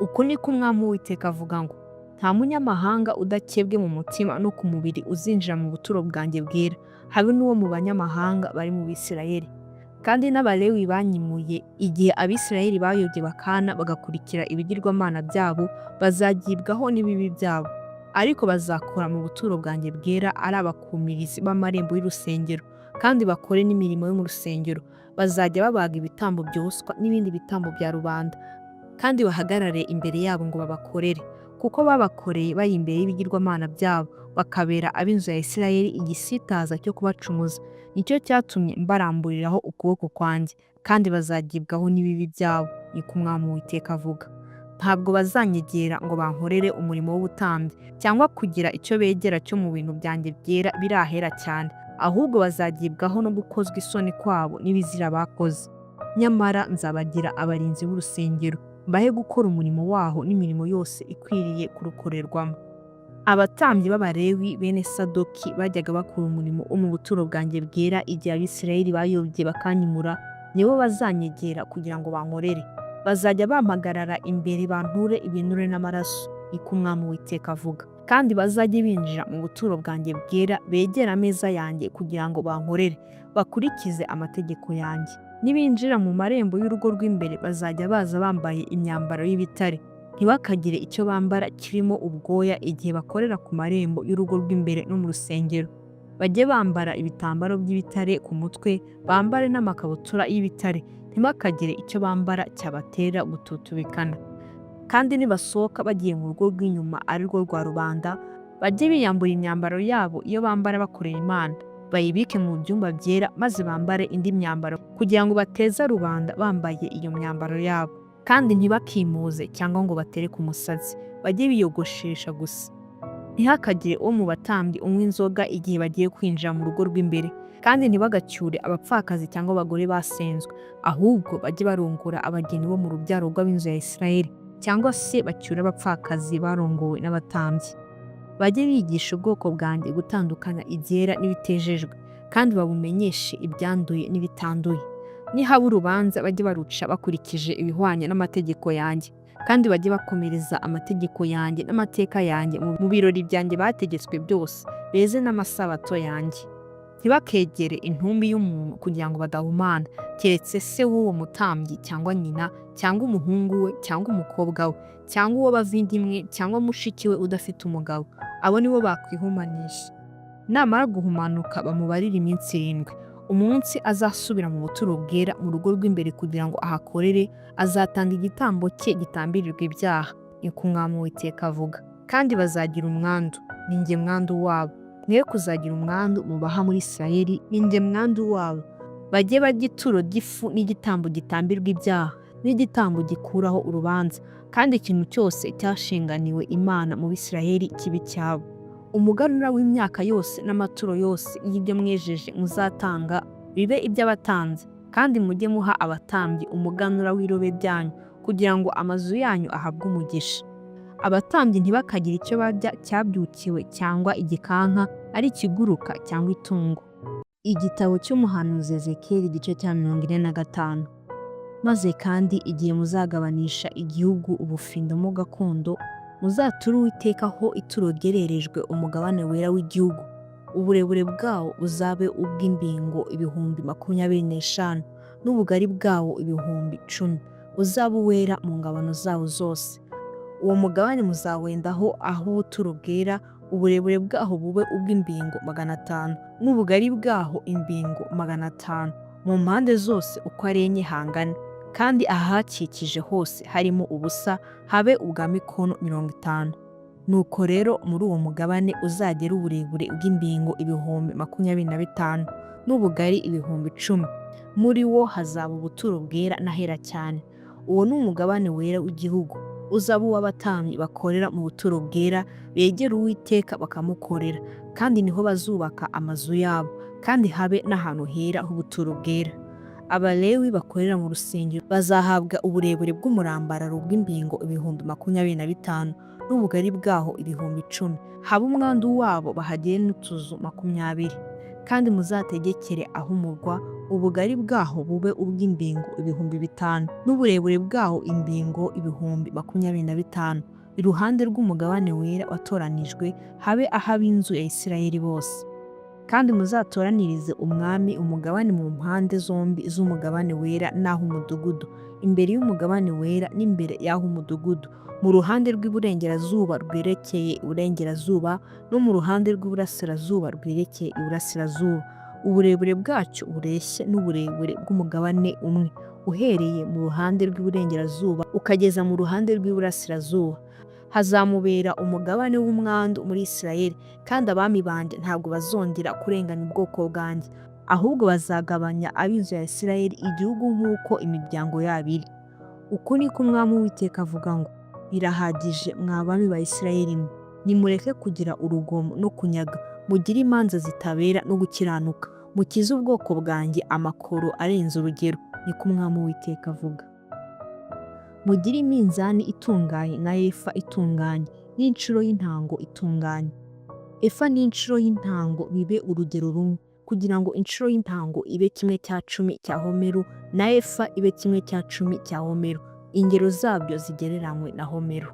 Uku niko Umwami Uwiteka avuga ngo, nta munyamahanga udakebwe mu mutima no ku mubiri uzinjira mu buturo bwanjye bwera, habe n'uwo mu banyamahanga bari mu Bisirayeli. Kandi n'Abalewi banyimuye igihe Abisirayeli bayobye bakana bagakurikira ibigirwamana byabo, bazagibwaho n'ibibi byabo. Ariko bazakora mu buturo bwanjye bwera ari abakumirizi b'amarembo y'urusengero, kandi bakore n'imirimo yo mu rusengero. Bazajya babaga ibitambo byoswa n'ibindi bitambo bya rubanda, kandi bahagarare imbere yabo ngo babakorere, kuko babakoreye bari imbere y'ibigirwamana byabo, bakabera ab'inzu ya Isirayeli igisitaza cyo kubacumuza. Nicyo cyatumye mbaramburiraho ukuboko kwanjye, kandi bazagibwaho n'ibibi byabo, niko Umwami Uwiteka avuga. Ntabwo bazanyegera ngo bankorere umurimo w'ubutambyi, cyangwa kugira icyo begera cyo mu bintu byanjye byera biri ahera cyane, ahubwo bazagibwaho no gukozwa isoni kwabo n'ibizira bakoze. Nyamara nzabagira abarinzi b'urusengero, mbahe gukora umurimo waho n'imirimo yose ikwiriye kurukorerwamo. Abatambyi b'Abalewi bene Sadoki bajyaga bakora umurimo wo mu buturo bwanjye bwera igihe Abisirayeli bayobye bakanyimura, nibo bazanyegera kugira ngo bankorere. Bazajya bampagarara imbere banture ibinure n'amaraso, niko Umwami Uwiteka avuga. Kandi bazajye binjira mu buturo bwanjye bwera begere ameza yanjye kugira ngo bankorere, bakurikize amategeko yanjye. Nibinjira mu marembo y'urugo rw'imbere bazajya baza bambaye imyambaro y'ibitare, ntibakagire icyo bambara kirimo ubwoya igihe bakorera ku marembo y'urugo rw'imbere no mu rusengero. Bajye bambara ibitambaro by'ibitare ku mutwe, bambare n'amakabutura y'ibitare, ntibakagire icyo bambara cyabatera gututubikana. Kandi nibasohoka bagiye mu rugo rw'inyuma ari rwo rwa rubanda, bajye biyambura imyambaro yabo iyo bambara bakorera Imana, bayibike mu byumba byera, maze bambare indi myambaro kugira ngo bateza rubanda bambaye iyo myambaro yabo. Kandi ntibakimuze cyangwa ngo batereke umusatsi, bajye biyogoshesha gusa. Ntihakagire uwo mu batambyi unywa inzoga igihe bagiye kwinjira mu rugo rw'imbere, Kandi ntibagacyure abapfakazi cyangwa abagore basenzwe, ahubwo bajye barongora abageni bo mu rubyaro rw'ab'inzu ya Isirayeli, cyangwa se bacyure abapfakazi barongowe n'abatambyi. Bajye bigisha ubwoko bwanjye gutandukanya ibyera n'ibitejejwe, kandi babumenyeshe ibyanduye n'ibitanduye. Nihaba urubanza bajye baruca bakurikije ibihwanye n'amategeko yanjye, kandi bajye bakomereza amategeko yanjye n'amateka yanjye mu birori byanjye bategetswe byose, beze n'amasabato yanjye. Ntibakegere intumbi y'umuntu kugira ngo badahumana, keretse se w'uwo mutambyi cyangwa nyina cyangwa umuhungu we cyangwa umukobwa we cyangwa uwo bava inda imwe cyangwa mushiki we udafite umugabo, abo nibo bakwihumanisha. Namara guhumanuka bamubarire iminsi 7. Umunsi azasubira mu buturo bwera mu rugo rw'imbere kugira ngo ahakorere, azatanga igitambo cye gitambirirwa ibyaha, niko Umwami Uwiteka avuga. Kandi bazagira umwandu, ni njye mwandu wabo. Mwe kuzagira umwandu mubaha muri Isirayeli, ni njye mwandu wabo. Bajye barya ituro ry'ifu n'igitambo gitambirwa ibyaha n'igitambo gikuraho urubanza, kandi ikintu cyose cyashinganiwe Imana mu Bisirayeli kibe icyabo. Umuganura w'imyaka yose n'amaturo yose y'ibyo mwejeje muzatanga bibe iby'abatambyi, kandi mujye muha abatambyi umuganura w'irobe ryanyu, kugira ngo amazu yanyu ahabwe umugisha. Abatambyi ntibakagire icyo barya cyabyukiwe cyangwa igikanka, ari ikiguruka cyangwa itungo. Igitabo cy'umuhanuzi Ezekiyeli igice cya 45. Maze kandi igihe muzagabanisha igihugu ubufindo mo gakondo, muzature Uwiteka ho ituro ryererejwe umugabane wera w'igihugu. Uburebure bwawo buzabe ubw'imbingo 25,000, n'ubugari bwawo 10,000, uzabe uwera mu ngabano zawo zose. Uwo mugabane muzawendaho aho ubuturo bwera, uburebure bwaho bube ubw'imbingo 500, n'ubugari bwaho imbingo 500, mu mpande zose uko ari enye hangana, kandi ahahakikije hose harimo ubusa habe ubwa mikono 50. Nuko rero muri uwo mugabane uzagere uburebure bw'imbingo 25,000, n'ubugari 10,000. Muri wo hazaba ubuturo bwera n'ahera cyane. Uwo ni umugabane wera w'igihugu, uzaba uw'abatambyi bakorera mu buturo bwera, begera Uwiteka bakamukorera, kandi niho bazubaka amazu yabo, kandi habe n'ahantu hera h'ubuturo bwera. Abalewi bakorera mu rusengero bazahabwa uburebure bw'umurambararo bw'imbingo 25,000, n'ubugari bwaho 10,000, habe umwandu wabo bahagire n'utuzu 20. Kandi muzategekere aho umurwa, ubugari bwaho bube ubw'imbingo 5,000, n'uburebure bwaho imbingo 25,000, iruhande rw'umugabane wera watoranijwe, habe ah'ab'inzu ya Isirayeli bose. Kandi muzatoranirize umwami umugabane mu mpande zombi z'umugabane wera n'ah'umudugudu, imbere y'umugabane wera n'imbere y'ah'umudugudu, mu ruhande rw'iburengerazuba rwerekeye iburengerazuba, no mu ruhande rw'iburasirazuba rwerekeye iburasirazuba. Uburebure bwacyo bureshye n'uburebure bw'umugabane umwe, uhereye mu ruhande rw'iburengerazuba ukageza mu ruhande rw'iburasirazuba. Hazamubera umugabane w'umwandu muri Isirayeli, kandi abami banjye ntabwo bazongera kurenganya ubwoko bwanjye, ahubwo bazagabanya ab'inzu ya Isirayeli igihugu nk'uko imiryango yabo iri. Uku niko Umwami Uwiteka avuga ngo: birahagije mwa bami ba Isirayeli mwe, nimureke kugira urugomo no kunyaga, mugire imanza zitabera no gukiranuka, mukize ubwoko bwanjye amakoro arenze urugero, niko Umwami Uwiteka avuga. Mugire iminzani itunganye na efa itunganye n'inshuro y'intango itunganye. Efa n'inshuro y'intango bibe urugero rumwe, kugira ngo inshuro y'intango ibe 1/10 cya homeru na efa ibe 1/10 cya homeru, ingero zabyo zigereranywe na homeru.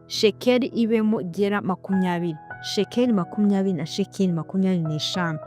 Shekeli ibemo gera 20, shekeli 20 na shekeli 25,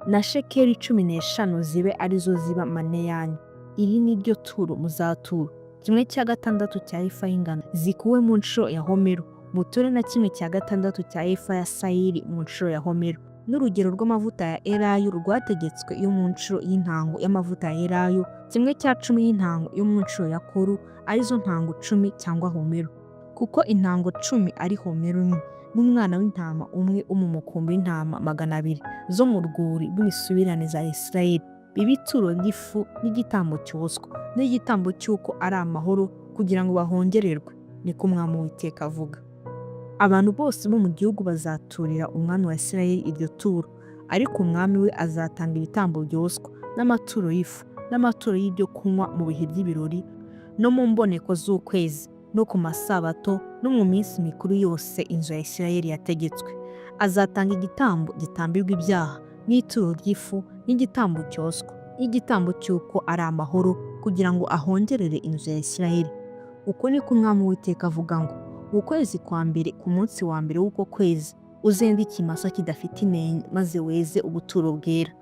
na shekeli 15 zibe arizo ziba mane yanyu. Iri ni ryo turo muzatura: 1/6 cya efa y'ingano zikuwe mu nshuro ya homeru, muture na 1/6 cya efa ya sayiri mu nshuro ya homeru, n'urugero rw'amavuta ya elayo rwategetswe yo mu nshuro y'intango y'amavuta ya elayo, 1/10 y'intango yo mu nshuro ya koru, arizo ntango 10 cyangwa homeru, kuko intango 10 ari homeru imwe, n'umwana w'intama umwe wo mu mukumbi w'intama 200 zo mu rwuri rw'imisubirane za Isirayeli, bibe ituro ry'ifu n'igitambo cyoswa n'igitambo cy'uko ari amahoro, kugira ngo bahongererwe, niko Umwami Uwiteka avuga. Abantu bose bo mu gihugu bazaturira umwami wa Isirayeli iryo turo. Ariko umwami we azatanga ibitambo byoswa n'amaturo y'ifu n'amaturo y'ibyo kunywa mu bihe by'ibirori no mu mboneko z'ukwezi no ku masabato no mu minsi mikuru yose inzu ya Isirayeli yategetswe. Azatanga igitambo gitambirwa ibyaha n'ituro ry'ifu n'igitambo cyoswa n'igitambo cy'uko ari amahoro kugira ngo ahongerere inzu ya Isirayeli. Uko niko Umwami Uwiteka avuga ngo: mu kwezi kwa mbere ku munsi wa mbere w'uko kwezi uzende ikimasa kidafite inenge maze weze ubuturo bwera.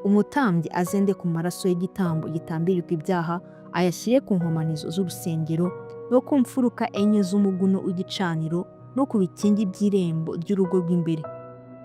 Umutambyi azende ku maraso y'igitambo gitambirirwa ibyaha ayashyire ku nkomanizo z'urusengero no ku mfuruka enye z'umuguno w'igicaniro no ku bikingi by'irembo ry'urugo rw'imbere.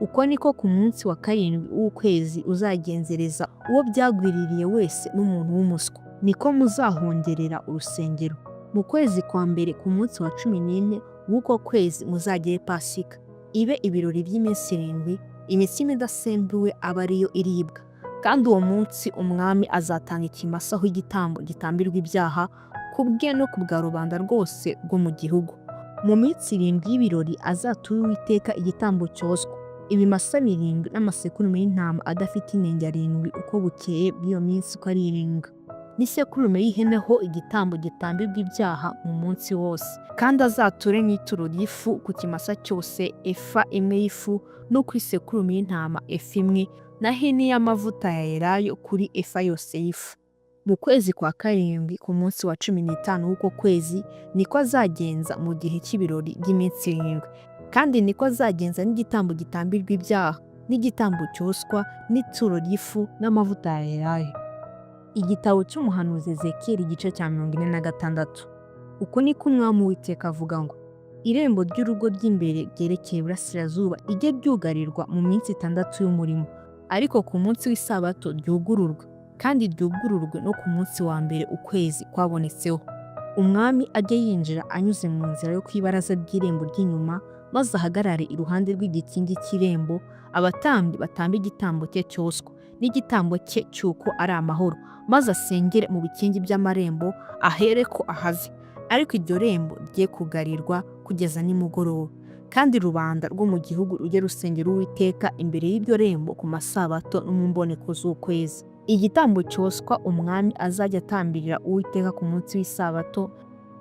Uko niko ku munsi wa karindwi w'ukwezi uzagenzereza uwo byagwiririye wese n'umuntu w'umuswa, niko muzahongerera urusengero. Mu kwezi kwa mbere ku munsi wa 14 w'uko kwezi muzagire Pasika, ibe ibirori by'iminsi 7, imitsima idasembuwe aba ariyo iribwa. Kandi uwo munsi umwami azatanga ikimasa ho igitambo gitambirwa ibyaha ku bwe no ku bwa rubanda rwose rwo mu gihugu. Mu minsi 7 y'ibirori azature Uwiteka igitambo cyoswa, ibimasa 7 n'amasekurume y'intama adafite inenge 7 uko bukeye bw'iyo minsi uko ari 7, n'isekurume y'ihene ho igitambo gitambirwa ibyaha mu munsi wose. Kandi azature n'ituro ry'ifu ku kimasa cyose efa imwe y'ifu, no ku isekurume y'intama efa imwe, na hini y'amavuta ya elayo kuri efa yose y'ifu. Mu kwezi kwa karindwi ku munsi wa 15 w'uko kwezi niko azagenza mu gihe cy'ibirori by'iminsi 7. Kandi niko azagenza n'igitambo gitambirwa ibyaha n'igitambo cyoswa n'ituro ry'ifu n'amavuta ya elayo. Igitabo cy'umuhanuzi Ezekiyeli igice cya 46. Uko niko Umwami Uwiteka avuga ngo: irembo ry'urugo ry'imbere ryerekeye iburasirazuba rijye ryugarirwa mu minsi 6 y'umurimo, ariko ku munsi w'isabato ryugururwe, kandi ryugururwe no ku munsi wa mbere ukwezi kwabonetseho. Umwami ajye yinjira anyuze mu nzira yo ku ibaraza ry'irembo ry'inyuma, maze ahagarare iruhande rw'igikingi cy'irembo, abatambyi batambe igitambo cye cyoswa n'igitambo cye cy'uko ari amahoro, maze asengere mu bikingi by'amarembo ahereko ahave. Ariko iryo rembo rye kugarirwa kugeza nimugoroba. Kandi rubanda rwo mu gihugu rujye rusengera Uwiteka imbere y'iryo rembo ku masabato no mu mboneko z'ukwezi. Igitambo cyoswa umwami azajya atambirira Uwiteka ku munsi w'isabato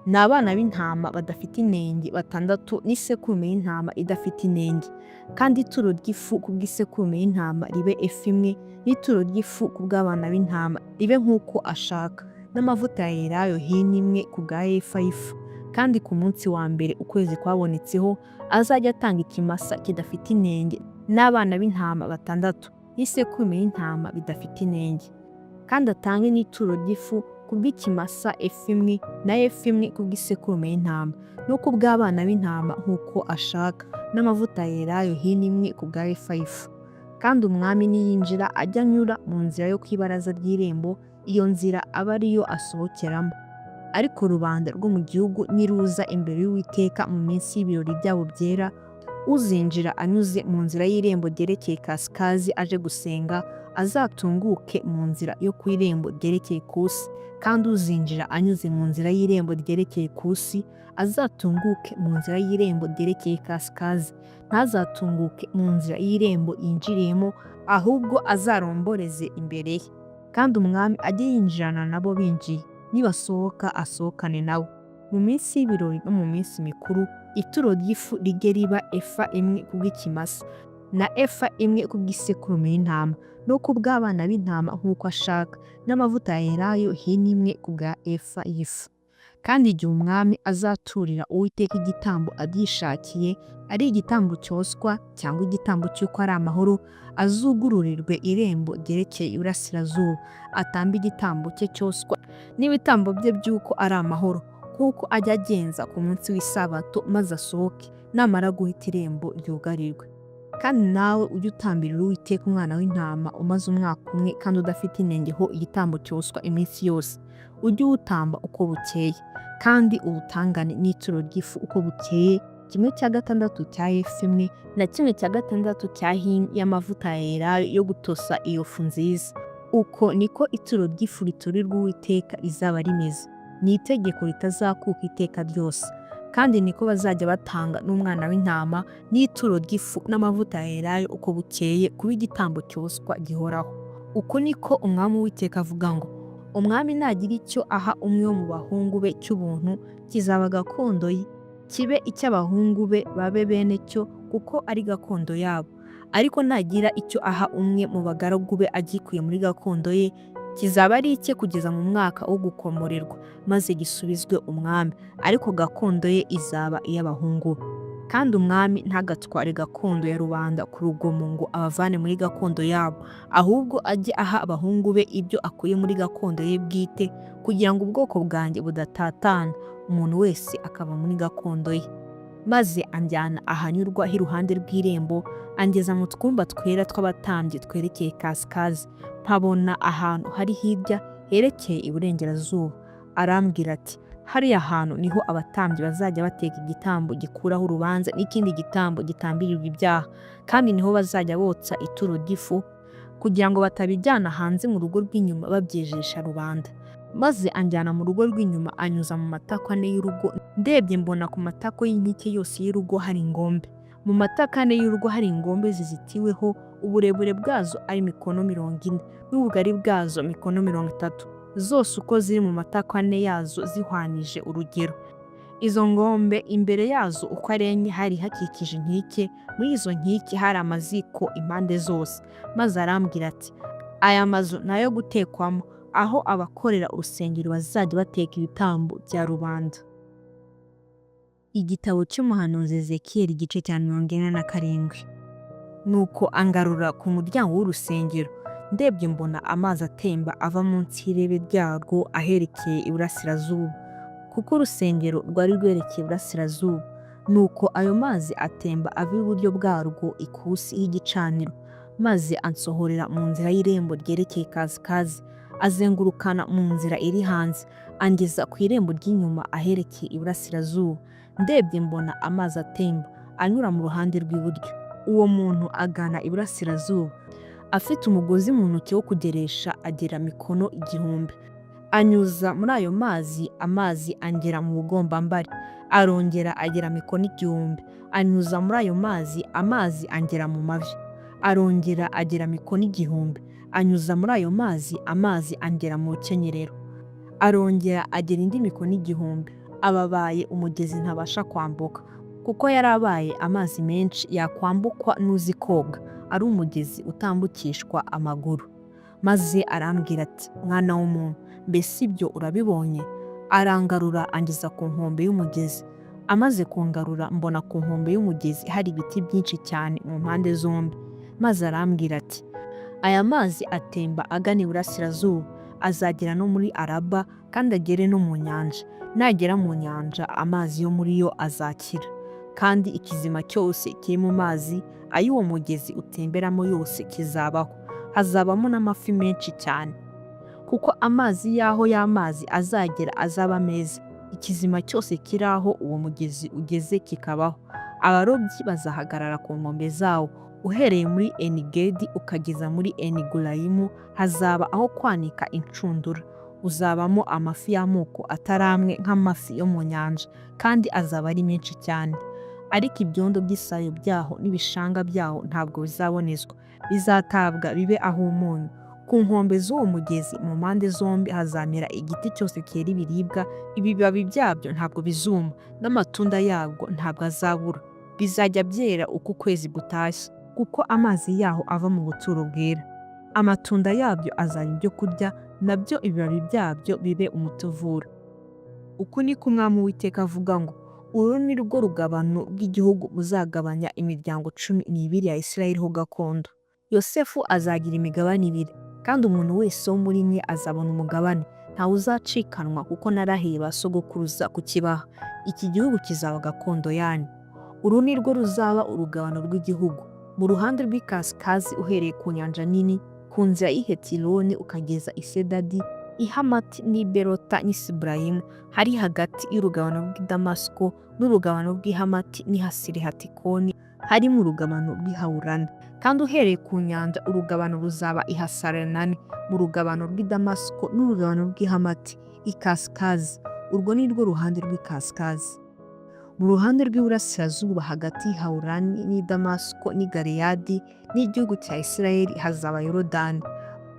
ni abana b'intama badafite inenge 6 n'isekurume y'intama idafite inenge. Kandi ituro ry'ifu ku bw'isekurume y'intama ribe efa imwe, n'ituro ry'ifu ku bw'abana b'intama ribe nk'uko ashaka, n'amavuta ya elayo hini imwe ku bwa efa y'ifu. Kandi ku munsi wa mbere ukwezi kwabonetseho azajya atanga ikimasa kidafite inenge n'abana b'intama 6 n'isekurume y'intama bidafite inenge. Kandi atange n'ituro ry'ifu ku bw'ikimasa efa imwe na efa imwe ku bw'isekurume y'intama no ku bw'abana b'intama nk'uko ashaka, n'amavuta ya elayo hini imwe ku bwa efa y'ifu. Kandi umwami niyinjira ajye anyura mu nzira yo ku ibaraza ry'irembo, iyo nzira aba ariyo asohokeramo. Ariko rubanda rwo mu gihugu niruza imbere y'Uwiteka mu minsi y'ibirori byabo byera, uzinjira anyuze mu nzira y'irembo ryerekeye ikasikazi aje gusenga, azatunguke mu nzira yo ku irembo ryerekeye ikusi. Kandi uzinjira anyuze mu nzira y'irembo ryerekeye ikusi, azatunguke mu nzira y'irembo ryerekeye ikasikazi, ntazatunguke mu nzira y'irembo yinjiriyemo, ahubwo azaromboreze imbere ye. Kandi umwami ajye yinjirana nabo binjiye, nibasohoka asohokane nabo. Mu minsi y'ibirori no mu minsi mikuru, ituro ry'ifu rijye riba efa imwe ku bw'ikimasa na efa imwe ku bw'isekurume y'intama no ku bw'abana b'intama nk'uko ashaka, n'amavuta ya elayo hini imwe ku bwa efa y'ifu. Kandi igihe umwami azaturira Uwiteka igitambo abyishakiye, ari igitambo cyoswa cyangwa igitambo cy'uko ari amahoro, azugururirwe irembo ryerekeye iburasirazuba, atambe igitambo cye cyoswa n'ibitambo bye by'uko ari amahoro, nk'uko ajya agenza ku munsi w'isabato, maze asohoke, namara guhita irembo ryugarirwe. Kandi nawe ujye utambirira Uwiteka umwana w'intama umaze umwaka umwe kandi udafite inenge ho igitambo cyoswa iminsi yose, ujye uwutamba uko bukeye, kandi uwutangane n'ituro ry'ifu uko bukeye, 1/6 cya efa imwe na 1/6 cya hini y'amavuta ya elayo yo gutosa iyo fu nziza. Uko niko ituro ry'ifu riturirwa Uwiteka rizaba rimeze, ni itegeko ritazakuka iteka ryose. Kandi niko bazajya batanga n'umwana w'intama n'ituro ry'ifu n'amavuta ya elayo uko bukeye kuba igitambo cyoswa gihoraho. Uku niko Umwami Uwiteka avuga ngo: Umwami nagira icyo aha umwe wo mu bahungu be cy'ubuntu, kizaba gakondo ye, kibe icy'abahungu be babe bene cyo, kuko ari gakondo yabo. Ariko nagira icyo aha umwe mu bagaragu be agikuye muri gakondo ye, kizaba ari icye kugeza mu mwaka wo gukomorerwa, maze gisubizwe umwami, ariko gakondo ye izaba iy'abahungu be. Kandi umwami ntagatware gakondo ya rubanda ku rugomo ngo abavane muri gakondo yabo, ahubwo ajye aha abahungu be ibyo akuye muri gakondo ye bwite, kugira ngo ubwoko bwanjye budatatana, umuntu wese akava muri gakondo ye. Maze anjyana ahanyurwa h'iruhande rw'irembo, angeza mu twumba twera tw'abatambyi twerekeye ikasikazi, mpabona ahantu hari hirya herekeye iburengerazuba. Arambwira ati: hariya hantu niho abatambyi bazajya bateka igitambo gikuraho urubanza n'ikindi gitambo gitambirirwa ibyaha, kandi niho bazajya botsa ituro ry'ifu, kugira ngo batabijyana hanze mu rugo rw'inyuma babyejesha rubanda. Maze anjyana mu rugo rw'inyuma, anyuza mu matako ane y'urugo. Ndebye mbona ku matako y'inkike yose y'urugo hari ingombe. Mu matako ane y'urugo hari ingombe zizitiweho, uburebure bwazo ari mikono 40, n'ubugari bwazo mikono 30, zose uko ziri mu matako ane yazo zihwanije urugero. Izo ngombe imbere yazo uko ari enye hari hakikije inkike, muri izo nkike hari amaziko impande zose. Maze arambwira ati: aya mazu ni ayo gutekwamo, aho abakorera urusengero bazajya bateka ibitambo bya rubanda. Igitabo cy'umuhanuzi Ezekiyeli igice cya 47. Nuko angarura ku muryango w'urusengero, ndebye mbona amazi atemba ava munsi y'irebe ryarwo aherekeye iburasirazuba, kuko urusengero rwari rwerekeye iburasirazuba. Nuko ayo mazi atemba ava iburyo bwarwo ikusi y'igicaniro, maze ansohorera mu nzira y'irembo ryerekeye ikasikazi, azengurukana mu nzira iri hanze, angeza ku irembo ry'inyuma aherekeye iburasirazuba. Ndebye mbona amazi atemba anyura mu ruhande rw'iburyo. Uwo muntu agana iburasirazuba afite umugozi mu ntoki wo kugeresha agera mikono 1000, anyuza muri ayo mazi, amazi angera mu bugombambari. Arongera agera mikono 1000, anyuza muri ayo mazi, amazi angera mu mavi. Arongera agera mikono 1000, anyuza muri ayo mazi, amazi angera mu rukenyerero. Arongera agera indi mikono 1000, ababaye umugezi ntabasha kwambuka, kuko yari abaye amazi menshi yakwambukwa n'uzi koga, ari umugezi utambukishwa amaguru. Maze arambwira ati: mwana w'umuntu, mbese ibyo urabibonye? Arangarura angeza ku nkombe y'umugezi. Amaze kungarura mbona ku nkombe y'umugezi hari ibiti byinshi cyane mu mpande zombi. Maze arambwira ati: aya mazi atemba agana iburasirazuba, azagera no muri Araba kandi agere no mu nyanja. Nagera mu nyanja amazi yo muri yo azakira, kandi ikizima cyose kiri mu mazi ay'uwo mugezi utemberamo yose kizabaho. Hazabamo n'amafi menshi cyane, kuko amazi y'aho y'amazi azagera azaba meza. Ikizima cyose kiri aho uwo mugezi ugeze kikabaho. Abarobyi bazahagarara ku nkombe zawo, uhereye muri Enigedi ukageza muri Enigulayimu hazaba aho kwanika inshundura. Uzabamo amafi y'amoko atari amwe nk'amafi yo mu nyanja, kandi azaba ari menshi cyane. Ariko ibyondo by'isayo byaho n'ibishanga byaho ntabwo bizabonezwa, bizatabwa bibe ah'umunyu. Ku nkombe z'uwo mugezi mu mpande zombi hazamera igiti cyose cyera ibiribwa, ibibabi byabyo ntabwo bizuma, n'amatunda yabwo ntabwo azabura. Bizajya byera uko ukwezi gutashye, kuko amazi yaho ava mu buturo bwera. Amatunda yabyo azaba ibyo kurya, nabyo ibibabi byabyo bibe umuti uvura. Uku niko Umwami Uwiteka avuga ngo: uru ni rwo rugabano rw'igihugu muzagabanya imiryango 12 ya Isirayeli ho gakondo. Yosefu azagira imigabane ibiri, kandi umuntu wese wo muri mwe azabona umugabane, ntawe uzacikanwa, kuko narahiye ba sogokuruza kukibaha. Iki gihugu kizaba gakondo yanyu. Uru ni rwo ruzaba urugabano rw'igihugu. Mu ruhande rw'ikasikazi uhereye ku nyanja nini, ku nzira y'i Hetiloni ukageza i Sedadi, i Hamati n'i Berota n'i Siburayimu, hari hagati y'urugabano rw'i Damasiko n'urugabano rw'i Hamati n'i Hasiri-Hatikoni, harimo urugabano rw'i Hawurani. Kandi uhereye ku nyanja urugabano ruzaba i Hasarenani, mu rugabano rw'i Damasiko n'urugabano rw'i Hamati ikasikazi. Urwo ni rwo ruhande rw'ikasikazi. Mu ruhande rw'iburasirazuba hagati Hawurani n'i Damasiko n'i Galeyadi n'igihugu cya Isirayeli hazaba Yorodani.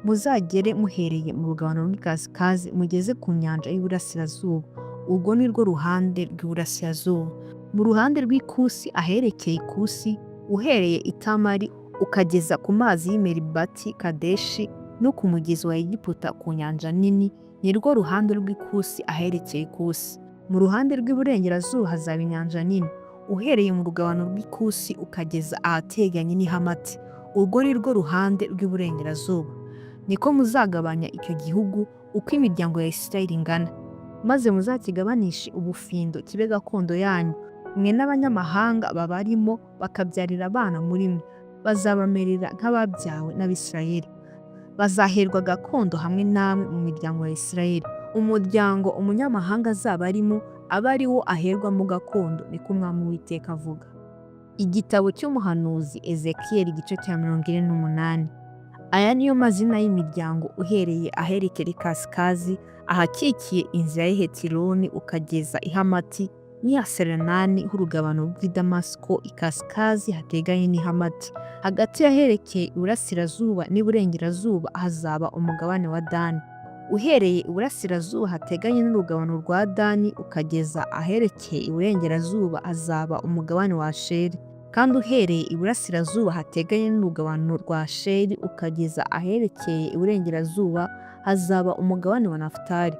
Muzagere muhereye mu rugabano rw'ikasikazi mugeze ku nyanja y'iburasirazuba. Urwo ni rwo ruhande rw'iburasirazuba. Mu ruhande rw'ikusi aherekeye ikusi, uhereye i Tamari ukageza ku mazi y'i Meribati Kadeshi no ku mugezi wa Egiputa ku nyanja nini, ni rwo ruhande rw'ikusi aherekeye ikusi. Mu ruhande rw'iburengerazuba hazaba inyanja nini, uhereye mu rugabano rw'ikusi ukageza ahateganye n'i Hamati. Urwo ni rwo ruhande rw'iburengerazuba. Niko muzagabanya icyo gihugu uko imiryango ya Isirayeli ingana, maze muzakigabanishe ubufindo kibe gakondo yanyu, mwe n'abanyamahanga babarimo bakabyarira abana muri mwe, bazabamerera nk'ababyawe n'Abisirayeli. Bazaherwa gakondo hamwe namwe mu miryango ya Isirayeli. Umuryango umunyamahanga azaba arimo abe ari wo aherwamo gakondo, niko Umwami Uwiteka avuga. Igitabo cy'umuhanuzi Ezekiyeli igice cya 48. Aya niyo mazina y'imiryango uhereye aherekera ikasikazi, ahakikiye inzira y'i Hetironi ukageza i Hamati n'i Haserenani h'urugabano rw'i Damasiko ikasikazi hateganye n'i Hamati. Hagati y'aherekeye iburasirazuba n'iburengerazuba hazaba umugabane wa Dani. Uhereye iburasirazuba hateganye n'urugabano rwa Dani ukageza aherekeye iburengerazuba hazaba umugabane wa Asheri. Kandi uhereye iburasirazuba hateganye n'urugabano rwa Asheri ukageza aherekeye iburengerazuba hazaba umugabane wa Nafutali.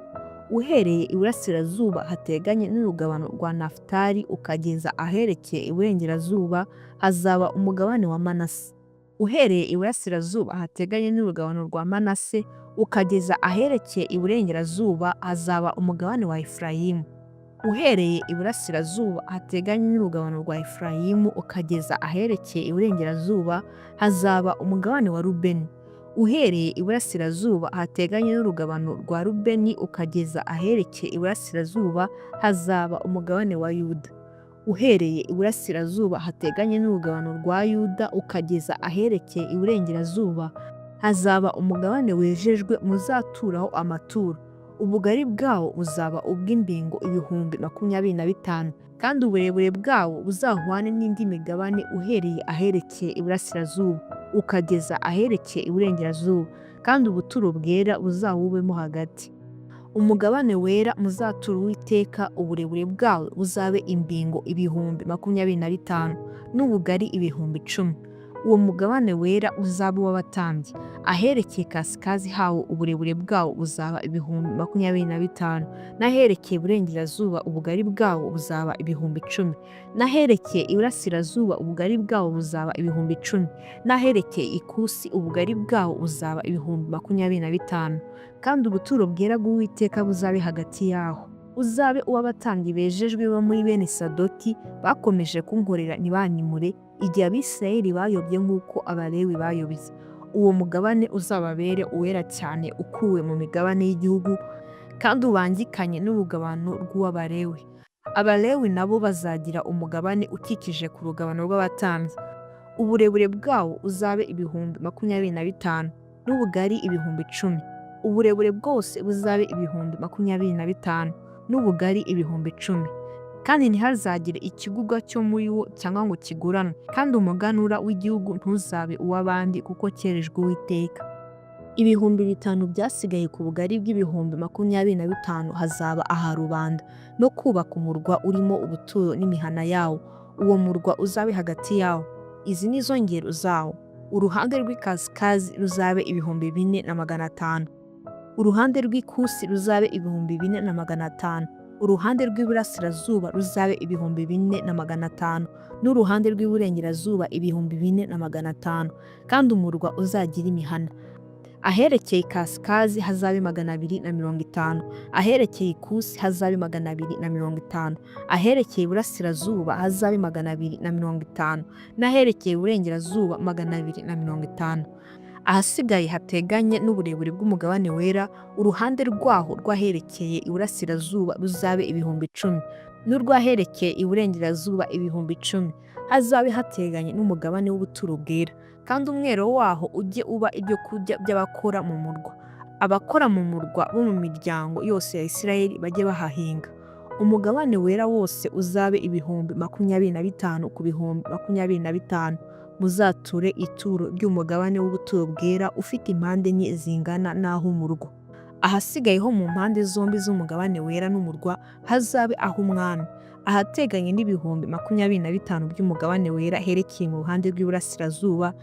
Uhereye iburasirazuba hateganye n'urugabano rwa Nafutali ukageza aherekeye iburengerazuba hazaba umugabane wa Manase. Uhereye iburasirazuba hateganye n'urugabano rwa Manase ukageza aherekeye iburengerazuba hazaba umugabane wa Efurayimu. Uhereye iburasirazuba hateganye n'urugabano rwa Efurayimu ukageza aherekeye iburengerazuba hazaba umugabane wa Rubeni. Uhereye iburasirazuba hateganye n'urugabano rwa Rubeni ukageza aherekeye iburasirazuba hazaba umugabane wa Yuda. Uhereye iburasirazuba hateganye n'urugabano rwa Yuda ukageza aherekeye iburengerazuba hazaba umugabane wejejwe muzaturaho amaturo. Ubugari bwawo buzaba ubw'imbingo 25,000, kandi uburebure bwawo buzahwane n'indi migabane uhereye aherekeye iburasirazuba ukageza aherekeye iburengerazuba, kandi ubuturo bwera buzawubemo hagati. Umugabane wera muzatura Uwiteka, uburebure bwawo buzabe imbingo 25,000 n'ubugari 10,000. Uwo mugabane wera uzaba uw'abatambyi. Aherekeye kasikazi hawo uburebure bwawo buzaba 25,000, n'aherekeye iburengerazuba ubugari bwawo buzaba 10,000, n'aherekeye iburasirazuba ubugari bwawo buzaba 10,000, n'aherekeye ikusi ubugari bwawo buzaba 25,000. Kandi ubuturo bwera bw'Uwiteka buzabe hagati yaho. Uzabe uw'abatambyi bejejwe bo muri bene Sadoki bakomeje kunkorera ntibanyimure igihe Abisirayeli bayobye nk'uko Abalewi bayobye. Uwo mugabane uzababere uwera cyane ukuwe mu migabane y'igihugu kandi ubangikanye n'urugabano rw'uw'Abalewi. Abalewi nabo bazagira umugabane ukikije ku rugabano rw'abatambyi. Uburebure bwawo uzabe 25,000 n'ubugari 10,000. Uburebure bwose buzabe 25,000 n'ubugari 10,000. Kandi ntihazagire ikigugwa cyo muri wo cyangwa ngo kiguranwe, kandi umuganura w'igihugu ntuzabe uw'abandi kuko cyerejwe Uwiteka. 5,000 byasigaye ku bugari bw'25,000 hazaba aha rubanda, no kubaka umurwa urimo ubuturo n'imihana yawo. Uwo murwa uzabe hagati yawo. Izi ni zo ngero zawo. Uruhande rw'ikasikazi ruzabe 4,500. Uruhande rw'ikusi ruzabe 4,500. Uruhande rw'iburasirazuba ruzabe 4,500 n'uruhande rw'iburengerazuba 4,500, kandi umurwa uzagira imihana. Aherekeye ikasikazi hazabe 250, aherekeye ikusi hazabe 250, aherekeye iburasirazuba hazabe 250, n'aherekeye iburengerazuba 250. Ahasigaye hateganye n'uburebure bw'umugabane wera, uruhande rwaho rw'aherekeye iburasirazuba ruzabe 10,000, n'urw'aherekeye iburengerazuba 10,000, hazabe hateganye n'umugabane w'ubuturo bwera. Kandi umwero waho ujye uba ibyo kurya by'abakora mu murwa. Abakora mu murwa bo mu miryango yose ya Isirayeli bajye bahahinga. Umugabane wera wose uzabe 25,000 ku 25,000. Muzature ituro ry'umugabane w'ubuturo bwera ufite impande enye zingana n'ah'umurwa. Ahasigaye ho mu mpande zombi z'umugabane wera n'umurwa hazabe ah'umwami. Ahateganye n'ibihumbi 25 by'umugabane wera herekeye mu ruhande rw'iburasirazuba,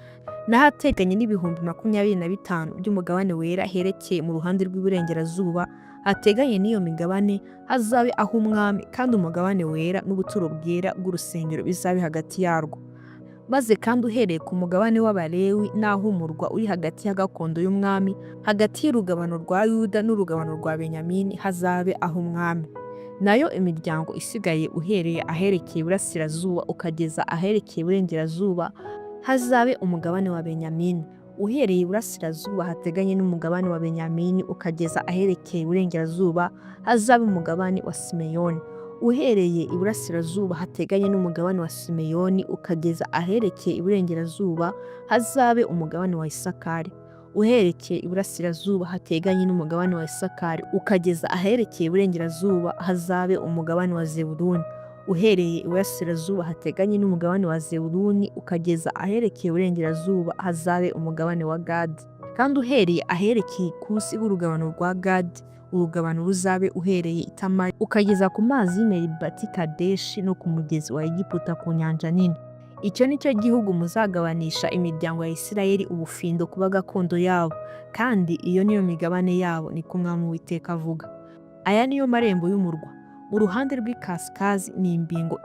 n'ahateganye n'ibihumbi 25 by'umugabane wera herekeye mu ruhande rw'iburengerazuba, hateganye n'iyo migabane hazabe ah'umwami, kandi umugabane wera n'ubuturo bwera bw'urusengero bizabe hagati yarwo. Maze kandi uhereye ku mugabane w'Abalewi n'ah'umurwa uri hagati ya gakondo y'umwami, hagati y'urugabano rwa Yuda n'urugabano rwa Benyamini hazabe ah'umwami. Nayo imiryango isigaye uhereye aherekeye iburasirazuba ukageza aherekeye iburengerazuba hazabe umugabane wa Benyamini. Uhereye iburasirazuba hateganye n'umugabane wa Benyamini ukageza aherekeye iburengerazuba hazabe umugabane wa Simeyoni. Uhereye iburasirazuba hateganye n'umugabane wa Simeyoni ukageza aherekeye iburengerazuba hazabe umugabane wa Isakari. Uherekeye iburasirazuba hateganye n'umugabane wa Isakari ukageza aherekeye iburengerazuba hazabe umugabane wa Zebuluni. Uhereye iburasirazuba hateganye n'umugabane wa Zebuluni ukageza aherekeye iburengerazuba hazabe umugabane wa Gadi. Kandi uhereye aherekeye ikusi h'urugabano rwa Gadi, urugabano ruzabe uhereye i Tamari ukageza ku mazi y'i Meribati Kadeshi no ku mugezi wa Egiputa ku nyanja nini. Icyo ni cyo gihugu muzagabanisha imiryango ya Isirayeli ubufindo kuba gakondo yabo, kandi iyo niyo migabane yabo, niko Umwami Uwiteka avuga. Aya niyo marembo y'umurwa. Mu ruhande rw'ikasikazi ni imbingo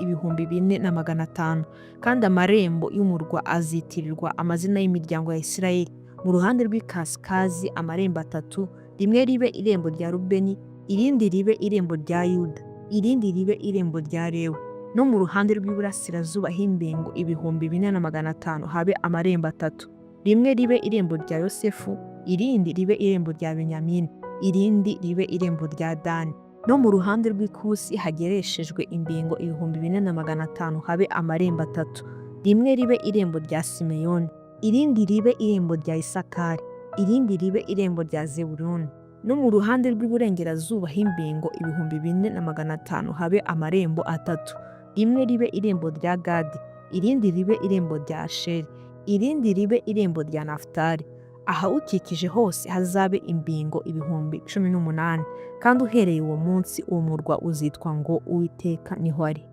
4,500, kandi amarembo y'umurwa azitirirwa amazina y'imiryango ya Isirayeli. Mu ruhande rw'ikasikazi amarembo atatu, rimwe ribe irembo rya Rubeni, irindi ribe irembo rya Yuda, irindi ribe irembo rya Lewi. No mu ruhande rw'iburasirazuba h'imbingo 4,500 habe amarembo atatu, rimwe ribe irembo rya Yosefu, irindi ribe irembo rya Benyamini, irindi ribe irembo rya Dani. No mu ruhande rw'ikusi hagereshejwe imbingo 4,500 habe amarembo atatu, rimwe ribe irembo rya Simeyoni, irindi ribe irembo rya Isakari, irindi ribe irembo rya Zebuluni. No mu ruhande rw'iburengerazuba h'imbingo 4,500 habe amarembo atatu, rimwe ribe irembo rya Gadi, irindi ribe irembo rya Asheri, irindi ribe irembo rya Nafutali. Ahawukikije hose hazabe imbingo 18,000, kandi uhereye uwo munsi uwo murwa uzitwa ngo Uwiteka niho ari.